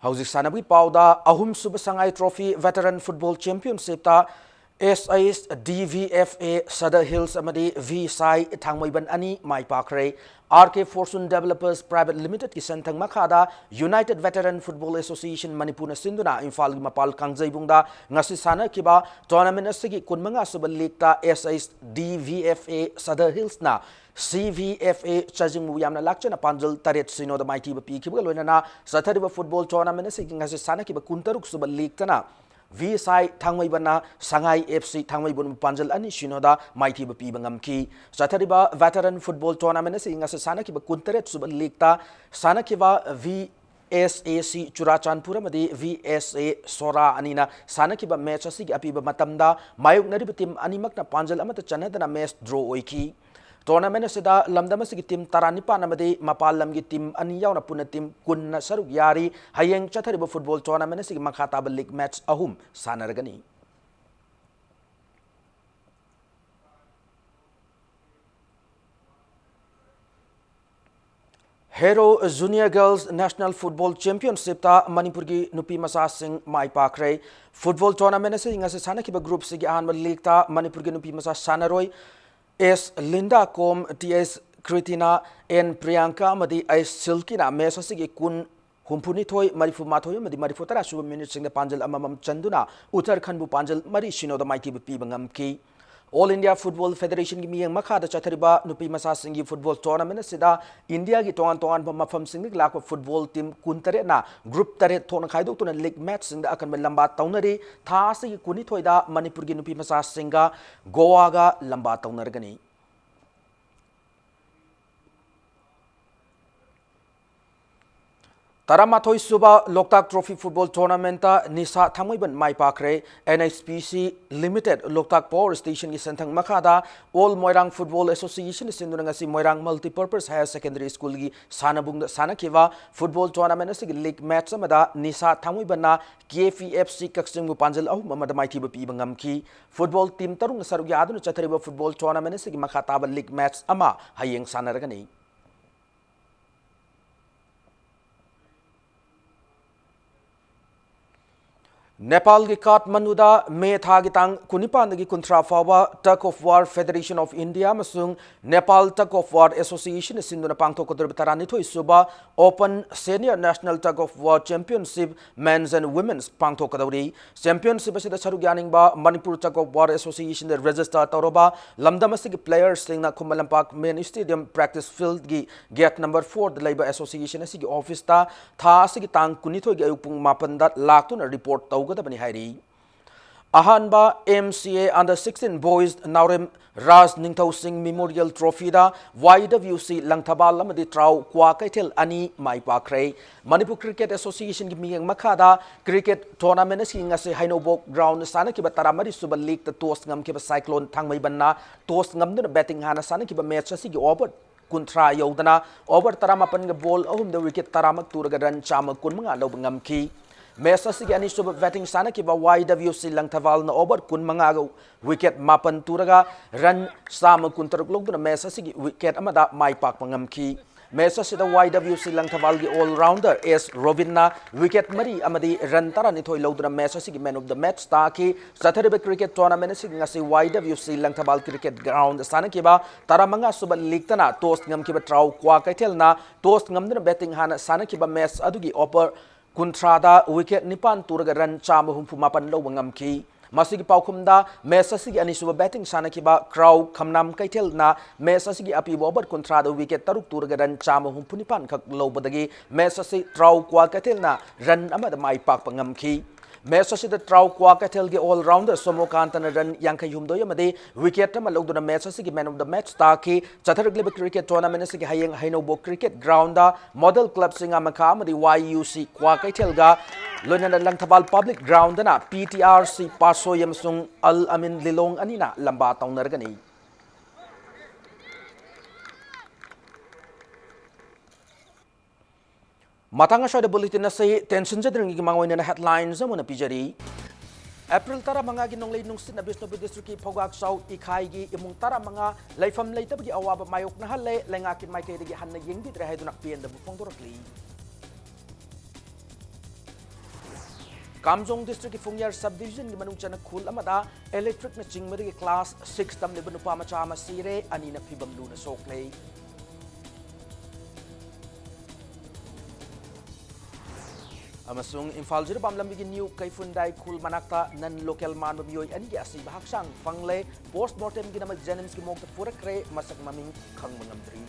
ꯍꯧꯖꯤꯛ ꯁꯥꯟꯅꯕꯒꯤ ꯄꯥꯎꯗ, ꯑꯍꯨꯝꯁꯨꯕ ꯁꯉꯥꯏ Trophy Veteran Football Championship ꯇ S H D V F A Sadar Hills ꯑꯃꯗꯤ V ꯁꯥꯏ ꯊꯥꯡꯃꯩꯕꯟ ꯑꯅꯤ ꯃꯥꯏ ꯄꯥꯛꯈ꯭ꯔꯦ꯫ R K Fortune Developers Private Limited ꯀꯤ ꯁꯦꯟꯊꯪ ꯃꯈꯥꯗ United Veteran Football Association ꯃꯅꯤꯄꯨꯔꯅ ꯁꯤꯟꯗꯨꯅ ꯏꯝꯐꯥꯜꯒꯤ ꯃꯄꯥꯜ ꯀꯥꯡꯖꯩꯕꯨꯡꯗ ꯉꯁꯤ ꯁꯥꯟꯅꯈꯤꯕ tournament ꯑꯁꯤꯒꯤ ꯀꯨꯟꯃꯉꯥ ꯁꯨꯕ league ꯇ S H D V F A Sadar Hills ꯅ C V F A ꯆꯥꯖꯤꯡꯕꯨ ꯌꯥꯝꯅ ꯂꯥꯛꯆꯅ ꯄꯥꯟꯖꯜ ꯇꯔꯦꯠ ꯁꯤꯅꯣꯗ ꯃꯥꯏꯊꯤꯕ ꯄꯤꯈꯤꯕꯒ ꯂꯣꯏꯅꯅ ꯆꯠꯊꯔꯤꯕ football tournament ꯑꯁꯤꯒꯤ ꯉꯁꯤ ꯁꯥꯟꯅꯈꯤꯕ ꯀꯨꯟꯇꯔꯨꯛ ꯁꯨꯕ league ꯇꯅ V ꯁꯥꯏ ꯊꯥꯡꯃꯩꯕꯟꯅ ꯁꯉꯥꯏ F C ꯊꯥꯡꯃꯩꯕꯟꯕꯨ ꯄꯥꯟꯖꯜ ꯑꯅꯤ ꯁꯤꯅꯣꯗ ꯃꯥꯏꯊꯤꯕ ꯄꯤꯕ ꯉꯝꯈꯤ꯫ ꯆꯠꯊꯔꯤꯕ veteran football tournament ꯑꯁꯤꯒꯤ ꯉꯁꯤ ꯁꯥꯟꯅꯈꯤꯕ ꯀꯨꯟꯇꯔꯦꯠ ꯁꯨꯕ league ꯇ ꯁꯥꯟꯅꯈꯤꯕ V S A C Churachandpur ꯑꯃꯗꯤ V S A ꯁꯣꯔꯥ ꯑꯅꯤꯅ ꯁꯥꯟꯅꯈꯤꯕ match ꯑꯁꯤꯒꯤ ꯑꯄꯤꯕ ꯃꯇꯝꯗ ꯃꯥꯌꯣꯛꯅꯔꯤꯕ team ꯑꯅꯤꯃꯛꯅ ꯄꯥꯟꯖꯜ ꯑꯃꯠꯇ ꯆꯟꯅꯗꯅ match draw ꯑꯣꯏꯈꯤ꯫ Tournament ꯑꯁꯤꯗ ꯂꯝꯗꯝ ꯑꯁꯤꯒꯤ team ꯇꯔꯥꯅꯤꯄꯥꯟ ꯑꯃꯗꯤ ꯃꯄꯥꯟ ꯂꯝꯒꯤ team ꯑꯅꯤ ꯌꯥꯎꯅ ꯄꯨꯟꯅ team ꯀꯨꯟꯅ ꯁꯔꯨꯛ ꯌꯥꯔꯤ꯫ ꯍꯌꯦꯡ ꯆꯠꯊꯔꯤꯕ football tournament ꯑꯁꯤꯒꯤ ꯃꯈꯥ ꯇꯥꯕ league match ꯑꯍꯨꯝ ꯁꯥꯟꯅꯔꯒꯅꯤ꯫ Hero Junior Girls National Football Championshipꯇ ꯃꯅꯤꯄꯨꯔꯒꯤ ꯅꯨꯄꯤ ꯃꯆꯥꯁꯤꯡ ꯃꯥꯏ ꯄꯥꯛꯈ꯭ꯔꯦ꯫ Football tournament ꯑꯁꯤ ꯉꯁꯤ ꯁꯥꯟꯅꯈꯤꯕ group Cꯒꯤ ꯑꯍꯥꯟꯕ legꯇ ꯃꯅꯤꯄꯨꯔꯒꯤ ꯅꯨꯄꯤ ꯃꯆꯥ ꯁꯥꯟꯅꯔꯣꯏ ꯑꯦꯁ Linda Kom, T S ꯀ꯭ꯔꯤꯇꯤꯅꯥ, and Priyanka ꯑꯃꯗꯤ ꯑꯩꯁ ꯁꯤꯜꯀꯤꯅ match ꯑꯁꯤꯒꯤ ꯀꯨꯟ, ꯍꯨꯝꯐꯨꯅꯤꯊꯣꯏ, ꯃꯔꯤꯐꯨꯃꯥꯊꯣꯏ ꯑꯃꯗꯤ ꯃꯔꯤꯐꯨꯇꯔꯥ ꯁꯨꯕ minuteꯁꯤꯡꯗ ꯄꯥꯟꯖꯜ ꯑꯃꯃꯝ ꯆꯟꯗꯨꯅ ꯎꯠꯇꯔꯈꯟꯕꯨ ꯄꯥꯟꯖꯜ ꯃꯔꯤ ꯁꯤꯅꯣꯗ ꯃꯥꯏꯊꯤꯕ ꯄꯤꯕ ꯉꯝꯈꯤ꯫ All India Football Federationꯒꯤ ꯃꯤꯠꯌꯦꯡ ꯃꯈꯥꯗ ꯆꯠꯊꯔꯤꯕ ꯅꯨꯄꯤ ꯃꯆꯥꯁꯤꯡꯒꯤ football tournament ꯑꯁꯤꯗ ꯏꯟꯗꯤꯌꯥꯒꯤ ꯇꯣꯉꯥꯟ ꯇꯣꯉꯥꯟꯕ ꯃꯐꯝꯁꯤꯡꯗꯒꯤ ꯂꯥꯛꯄ football team ꯀꯨꯟꯇꯔꯦꯠꯅ group ꯇꯔꯦꯠ ꯊꯣꯛꯅ ꯈꯥꯏꯗꯣꯛꯇꯨꯅ league matchꯁꯤꯡꯗ ꯑꯀꯟꯕ ꯂꯝꯕꯥ ꯇꯧꯅꯔꯤ꯫ ꯊꯥ ꯑꯁꯤꯒꯤ ꯀꯨꯟꯅꯤꯊꯣꯏꯗ ꯃꯅꯤꯄꯨꯔꯒꯤ ꯅꯨꯄꯤ ꯃꯆꯥꯁꯤꯡꯒ ꯒꯣꯋꯥꯒ ꯂꯝꯕꯥ ꯇꯧꯅꯔꯒꯅꯤ꯫ ꯇꯔꯥꯃꯥꯊꯣꯏ ꯁꯨꯕ ꯂꯣꯛꯇꯥꯛ Trophy Football Tournamentꯇ ꯅꯤꯁꯥ ꯊꯥꯡꯃꯩꯕꯟ ꯃꯥꯏ ꯄꯥꯛꯈ꯭ꯔꯦ꯫ N H P C Limited ꯂꯣꯛꯇꯥꯛ Power Stationꯒꯤ ꯁꯦꯟꯊꯪ ꯃꯈꯥꯗ All Moirang Football Association ꯁꯤꯟꯗꯨꯅ ꯉꯁꯤ ꯃꯣꯏꯔꯥꯡ Multipurpose Higher Secondary Schoolꯒꯤ ꯁꯥꯟꯅꯕꯨꯡꯗ ꯁꯥꯟꯅꯈꯤꯕ football tournament ꯑꯁꯤꯒꯤ league match ꯑꯃꯗ ꯅꯤꯁꯥ ꯊꯥꯡꯃꯩꯕꯟꯅ K P F C ꯀꯛꯆꯤꯡꯕꯨ ꯄꯥꯟꯖꯜ ꯑꯍꯨꯝ ꯑꯃꯗ ꯃꯥꯏꯊꯤꯕ ꯄꯤꯕ ꯉꯝꯈꯤ꯫ Football team ꯇꯔꯨꯛꯅ ꯁꯔꯨꯛ ꯌꯥꯗꯨꯅ ꯆꯠꯊꯔꯤꯕ football tournament ꯑꯁꯤꯒꯤ ꯃꯈꯥ ꯇꯥꯕ league match ꯑꯃ ꯍꯌꯦꯡ ꯁꯥꯟꯅꯔꯒꯅꯤ꯫ ꯅꯦꯄꯥꯜꯒꯤ ꯀꯥꯊꯃꯟꯗꯨꯗ ꯃꯦ ꯊꯥꯒꯤ ꯇꯥꯡ ꯀꯨꯟꯅꯤꯄꯥꯟꯗꯒꯤ ꯀꯨꯟꯊ꯭ꯔꯥ ꯐꯥꯎꯕ Tug of War Federation of India ꯑꯃꯁꯨꯡ Nepal Tug of War Association ꯁꯤꯟꯗꯨꯅ ꯄꯥꯡꯊꯣꯛꯀꯗꯧꯔꯤꯕ ꯇꯔꯥꯅꯤꯊꯣꯏ ꯁꯨꯕ Open Senior National Tug of War Championship Men's and Women's ꯄꯥꯡꯊꯣꯛꯀꯗꯧꯔꯤ꯫ Championship ꯑꯁꯤꯗ ꯁꯔꯨꯛ ꯌꯥꯅꯤꯡꯕ Manipur Tug of War Associationꯗ register ꯇꯧꯔꯕ ꯂꯝꯗꯝ ꯑꯁꯤꯒꯤ playerꯁꯤꯡꯅ Khuman Lampak main stadium practice fieldꯒꯤ gate number fourꯗ ꯂꯩꯕ association ꯑꯁꯤꯒꯤ officeꯇ ꯊꯥ ꯑꯁꯤꯒꯤ ꯇꯥꯡ ꯀꯨꯟꯅꯤꯊꯣꯏꯒꯤ ꯑꯌꯨꯛ ꯄꯨꯡ ꯃꯥꯄꯟꯗ ꯂꯥꯛꯇꯨꯅ report ꯇꯧꯒꯗꯕꯅꯤ ꯍꯥꯏꯔꯤ꯫ ꯑꯍꯥꯟꯕ M C A Under sixteen Boys ꯅꯥꯎꯔꯦꯝ ꯔꯥꯖ ꯅꯤꯡꯊꯧ ꯁꯤꯡ Memorial Trophyꯗ Y W C Langthabal ꯑꯃꯗꯤ ꯇ꯭ꯔꯥꯎ ꯀ꯭ꯋꯥꯀꯩꯊꯦꯜ ꯑꯅꯤ ꯃꯥꯏ ꯄꯥꯛꯈ꯭ꯔꯦ꯫ ꯃꯅꯤꯄꯨꯔ Cricket Associationꯒꯤ ꯃꯤꯠꯌꯦꯡ ꯃꯈꯥꯗ cricket tournament ꯑꯁꯤ ꯉꯁꯤ ꯍꯩꯅꯧꯕꯣꯛ ground ꯁꯥꯟꯅꯈꯤꯕ ꯇꯔꯥꯃꯔꯤ ꯁꯨꯕ leagueꯇ toss ꯉꯝꯈꯤꯕ Cyclone ꯊꯥꯡꯃꯩꯕꯟꯅ toss ꯉꯝꯗꯨꯅ batting ꯍꯥꯟꯅ ꯁꯥꯟꯅꯈꯤꯕ match ꯑꯁꯤꯒꯤ over ꯀꯨꯟꯊ꯭ꯔꯥ ꯌꯧꯗꯅ over ꯇꯔꯥꯃꯥꯄꯟꯒ ball ꯑꯍꯨꯝꯗ wicket ꯇꯔꯥꯃꯛ ꯇꯨꯔꯒ run ꯆꯥꯝꯃ ꯀꯨꯟꯃꯉꯥ ꯂꯧꯕ ꯉꯝꯈꯤ꯫ Match ꯑꯁꯤꯒꯤ ꯑꯅꯤꯁꯨꯕ batting ꯁꯥꯟꯅꯈꯤꯕ Y W C ꯂꯪꯊꯕꯥꯜꯅ over ꯀꯨꯟꯃꯉꯥꯒ wicket ꯃꯥꯄꯟ ꯇꯨꯔꯒ run ꯆꯥꯝꯃ ꯀꯨꯟꯇꯔꯨꯛ ꯂꯧꯗꯨꯅ match ꯑꯁꯤꯒꯤ wicket ꯑꯃꯗ ꯃꯥꯏ ꯄꯥꯛꯄ ꯉꯝꯈꯤ꯫ Match ꯑꯁꯤꯗ Y W C ꯂꯪꯊꯕꯥꯜꯒꯤ all-rounder S ꯔꯣꯕꯤꯟꯅ wicket ꯃꯔꯤ ꯑꯃꯗꯤ run ꯇꯔꯥꯅꯤꯊꯣꯏ ꯂꯧꯗꯨꯅ match ꯑꯁꯤꯒꯤ man of the match ꯇꯥꯈꯤ꯫ ꯆꯠꯊꯔꯤꯕ cricket tournament ꯑꯁꯤꯒꯤ ꯉꯁꯤ Y W C Langthabal cricket ground ꯁꯥꯟꯅꯈꯤꯕ ꯇꯔꯥꯃꯉꯥ ꯁꯨꯕ league ꯇꯅ toss ꯉꯝꯈꯤꯕ ꯇ꯭ꯔꯥꯎ ꯀ꯭ꯋꯥꯀꯩꯊꯦꯜꯅ toss ꯉꯝꯗꯨꯅ batting ꯍꯥꯟꯅ ꯁꯥꯟꯅꯈꯤꯕ match ꯑꯗꯨꯒꯤ over ꯀꯨꯟꯊ꯭ꯔꯥꯗ wicket ꯅꯤꯄꯥꯟ ꯇꯨꯔꯒ run ꯆꯥꯝꯃ ꯍꯨꯝꯐꯨ ꯃꯥꯄꯟ ꯂꯧꯕ ꯉꯝꯈꯤ꯫ ꯃꯁꯤꯒꯤ ꯄꯥꯎꯈꯨꯝꯗ match ꯑꯁꯤꯒꯤ ꯑꯅꯤꯁꯨꯕ batting ꯁꯥꯟꯅꯈꯤꯕ ꯀ꯭ꯔꯥꯎ ꯈꯝꯅꯥꯝ ꯀꯩꯊꯦꯜꯅ match ꯑꯁꯤꯒꯤ ꯑꯄꯤꯕ over ꯀꯨꯟꯊ꯭ꯔꯥꯗ wicket ꯇꯔꯨꯛ ꯇꯨꯔꯒ run ꯆꯥꯝꯃ ꯍꯨꯝꯐꯨ ꯅꯤꯄꯥꯟ ꯈꯛ ꯂꯧꯕꯗꯒꯤ match ꯑꯁꯤ ꯇ꯭ꯔꯥꯎ ꯀ꯭ꯋꯥ ꯀꯩꯊꯦꯜꯅ run ꯑꯃꯗ ꯃꯥꯏ ꯄꯥꯛꯄ ꯉꯝꯈꯤ꯫ Match ꯑꯁꯤꯗ ꯇ꯭ꯔꯥꯎ ꯀ꯭ꯋꯥ ꯀꯩꯊꯦꯜꯒꯤ all-rounder ꯁꯣꯃꯣꯀꯥꯟꯇꯅ run ꯌꯥꯡꯈꯩ ꯍꯨꯝꯗꯣꯏ ꯑꯃꯗꯤ wicket ꯑꯃ ꯂꯧꯗꯨꯅ match ꯑꯁꯤꯒꯤ man of the match ꯇꯥꯈꯤ꯫ ꯆꯠꯊꯔꯛꯂꯤꯕ cricket tournament ꯑꯁꯤꯒꯤ ꯍꯌꯦꯡ ꯍꯩꯅꯧꯕꯣꯛ cricket ground ꯗ model club ꯁꯤꯡꯉꯥꯃꯈꯥ ꯑꯃꯗꯤ Y U C ꯀ꯭ꯋꯥꯀꯩꯊꯦꯜꯒ ꯂꯣꯏꯅꯅ ꯂꯪꯊꯕꯥꯜ public ground ꯗꯅ P T R C ꯄꯥꯁꯣꯏ ꯑꯃꯁꯨꯡ ꯑꯜ ꯑꯃꯤꯟ ꯂꯤꯂꯣꯡ ꯑꯅꯤꯅ ꯂꯝꯕꯥ ꯇꯧꯅꯔꯒꯅꯤ꯫ ꯃꯇꯥꯡ ꯑꯁ꯭ꯋꯥꯏꯗ bulletin ꯑꯁꯤ ꯇꯦꯟꯁꯤꯟꯖꯗ꯭ꯔꯤꯉꯩꯒꯤ ꯃꯥꯡꯑꯣꯏꯅꯅ headlines ꯑꯃ ꯑꯣꯏꯅ ꯄꯤꯖꯔꯤ꯫ April ꯇꯔꯥꯃꯉꯥꯒꯤ ꯅꯣꯡꯂꯩ ꯅꯨꯡꯁꯤꯠꯅ ꯕꯤꯁꯅꯨꯄꯨꯔ district ꯀꯤ ꯐꯧꯒꯥꯛꯆꯥꯎ ꯏꯈꯥꯏꯒꯤ ꯏꯃꯨꯡ ꯇꯔꯥꯃꯉꯥ ꯂꯩꯐꯝ ꯂꯩꯇꯕꯒꯤ ꯑꯋꯥꯕ ꯃꯥꯌꯣꯛꯅꯍꯜꯂꯦ, ꯂꯩꯉꯥꯛꯀꯤ ꯃꯥꯏꯀꯩꯗꯒꯤ ꯍꯟꯅ ꯌꯦꯡꯕꯤꯗ꯭ꯔꯦ ꯍꯥꯏꯗꯨꯅ ꯄꯦꯟꯗꯕ ꯐꯣꯡꯗꯣꯔꯛꯂꯤ꯫ ꯀꯥꯝꯖꯣꯡ district ꯀꯤ ꯐꯨꯡꯌꯥꯔ sub division ꯒꯤ ꯃꯅꯨꯡ ꯆꯟꯅ ꯈꯨꯜ ꯑꯃꯗ electric ꯅ ꯆꯤꯡꯕꯗꯒꯤ class six ꯇꯝꯂꯤꯕ ꯅꯨꯄꯥ ꯃꯆꯥ ꯑꯃ ꯁꯤꯔꯦ, ꯑꯅꯤꯅ ꯐꯤꯕꯝ ꯂꯨꯅ ꯁꯣꯛꯂꯦ꯫ ꯑꯃꯁꯨꯡ ꯏꯝꯐꯥꯜ ꯖꯤꯔꯤꯕꯥꯝ ꯂꯝꯕꯤꯒꯤ ꯅ꯭ꯌꯨ ꯀꯩꯐꯨꯟꯗꯥꯏ ꯈꯨꯜ ꯃꯅꯥꯛꯇ non local ꯃꯥꯟꯕ ꯃꯤꯑꯣꯏ ꯑꯅꯤꯒꯤ ꯑꯁꯤꯕ ꯍꯛꯆꯥꯡ ꯐꯪꯂꯦ꯫ Post mortem ꯒꯤꯗꯃꯛ JNIMS ꯀꯤ morgue ꯇ ꯄꯨꯔꯛꯈ꯭ꯔꯦ, ꯃꯁꯛ ꯃꯃꯤꯡ ꯈꯪꯕ ꯉꯝꯗ꯭ꯔꯤ꯫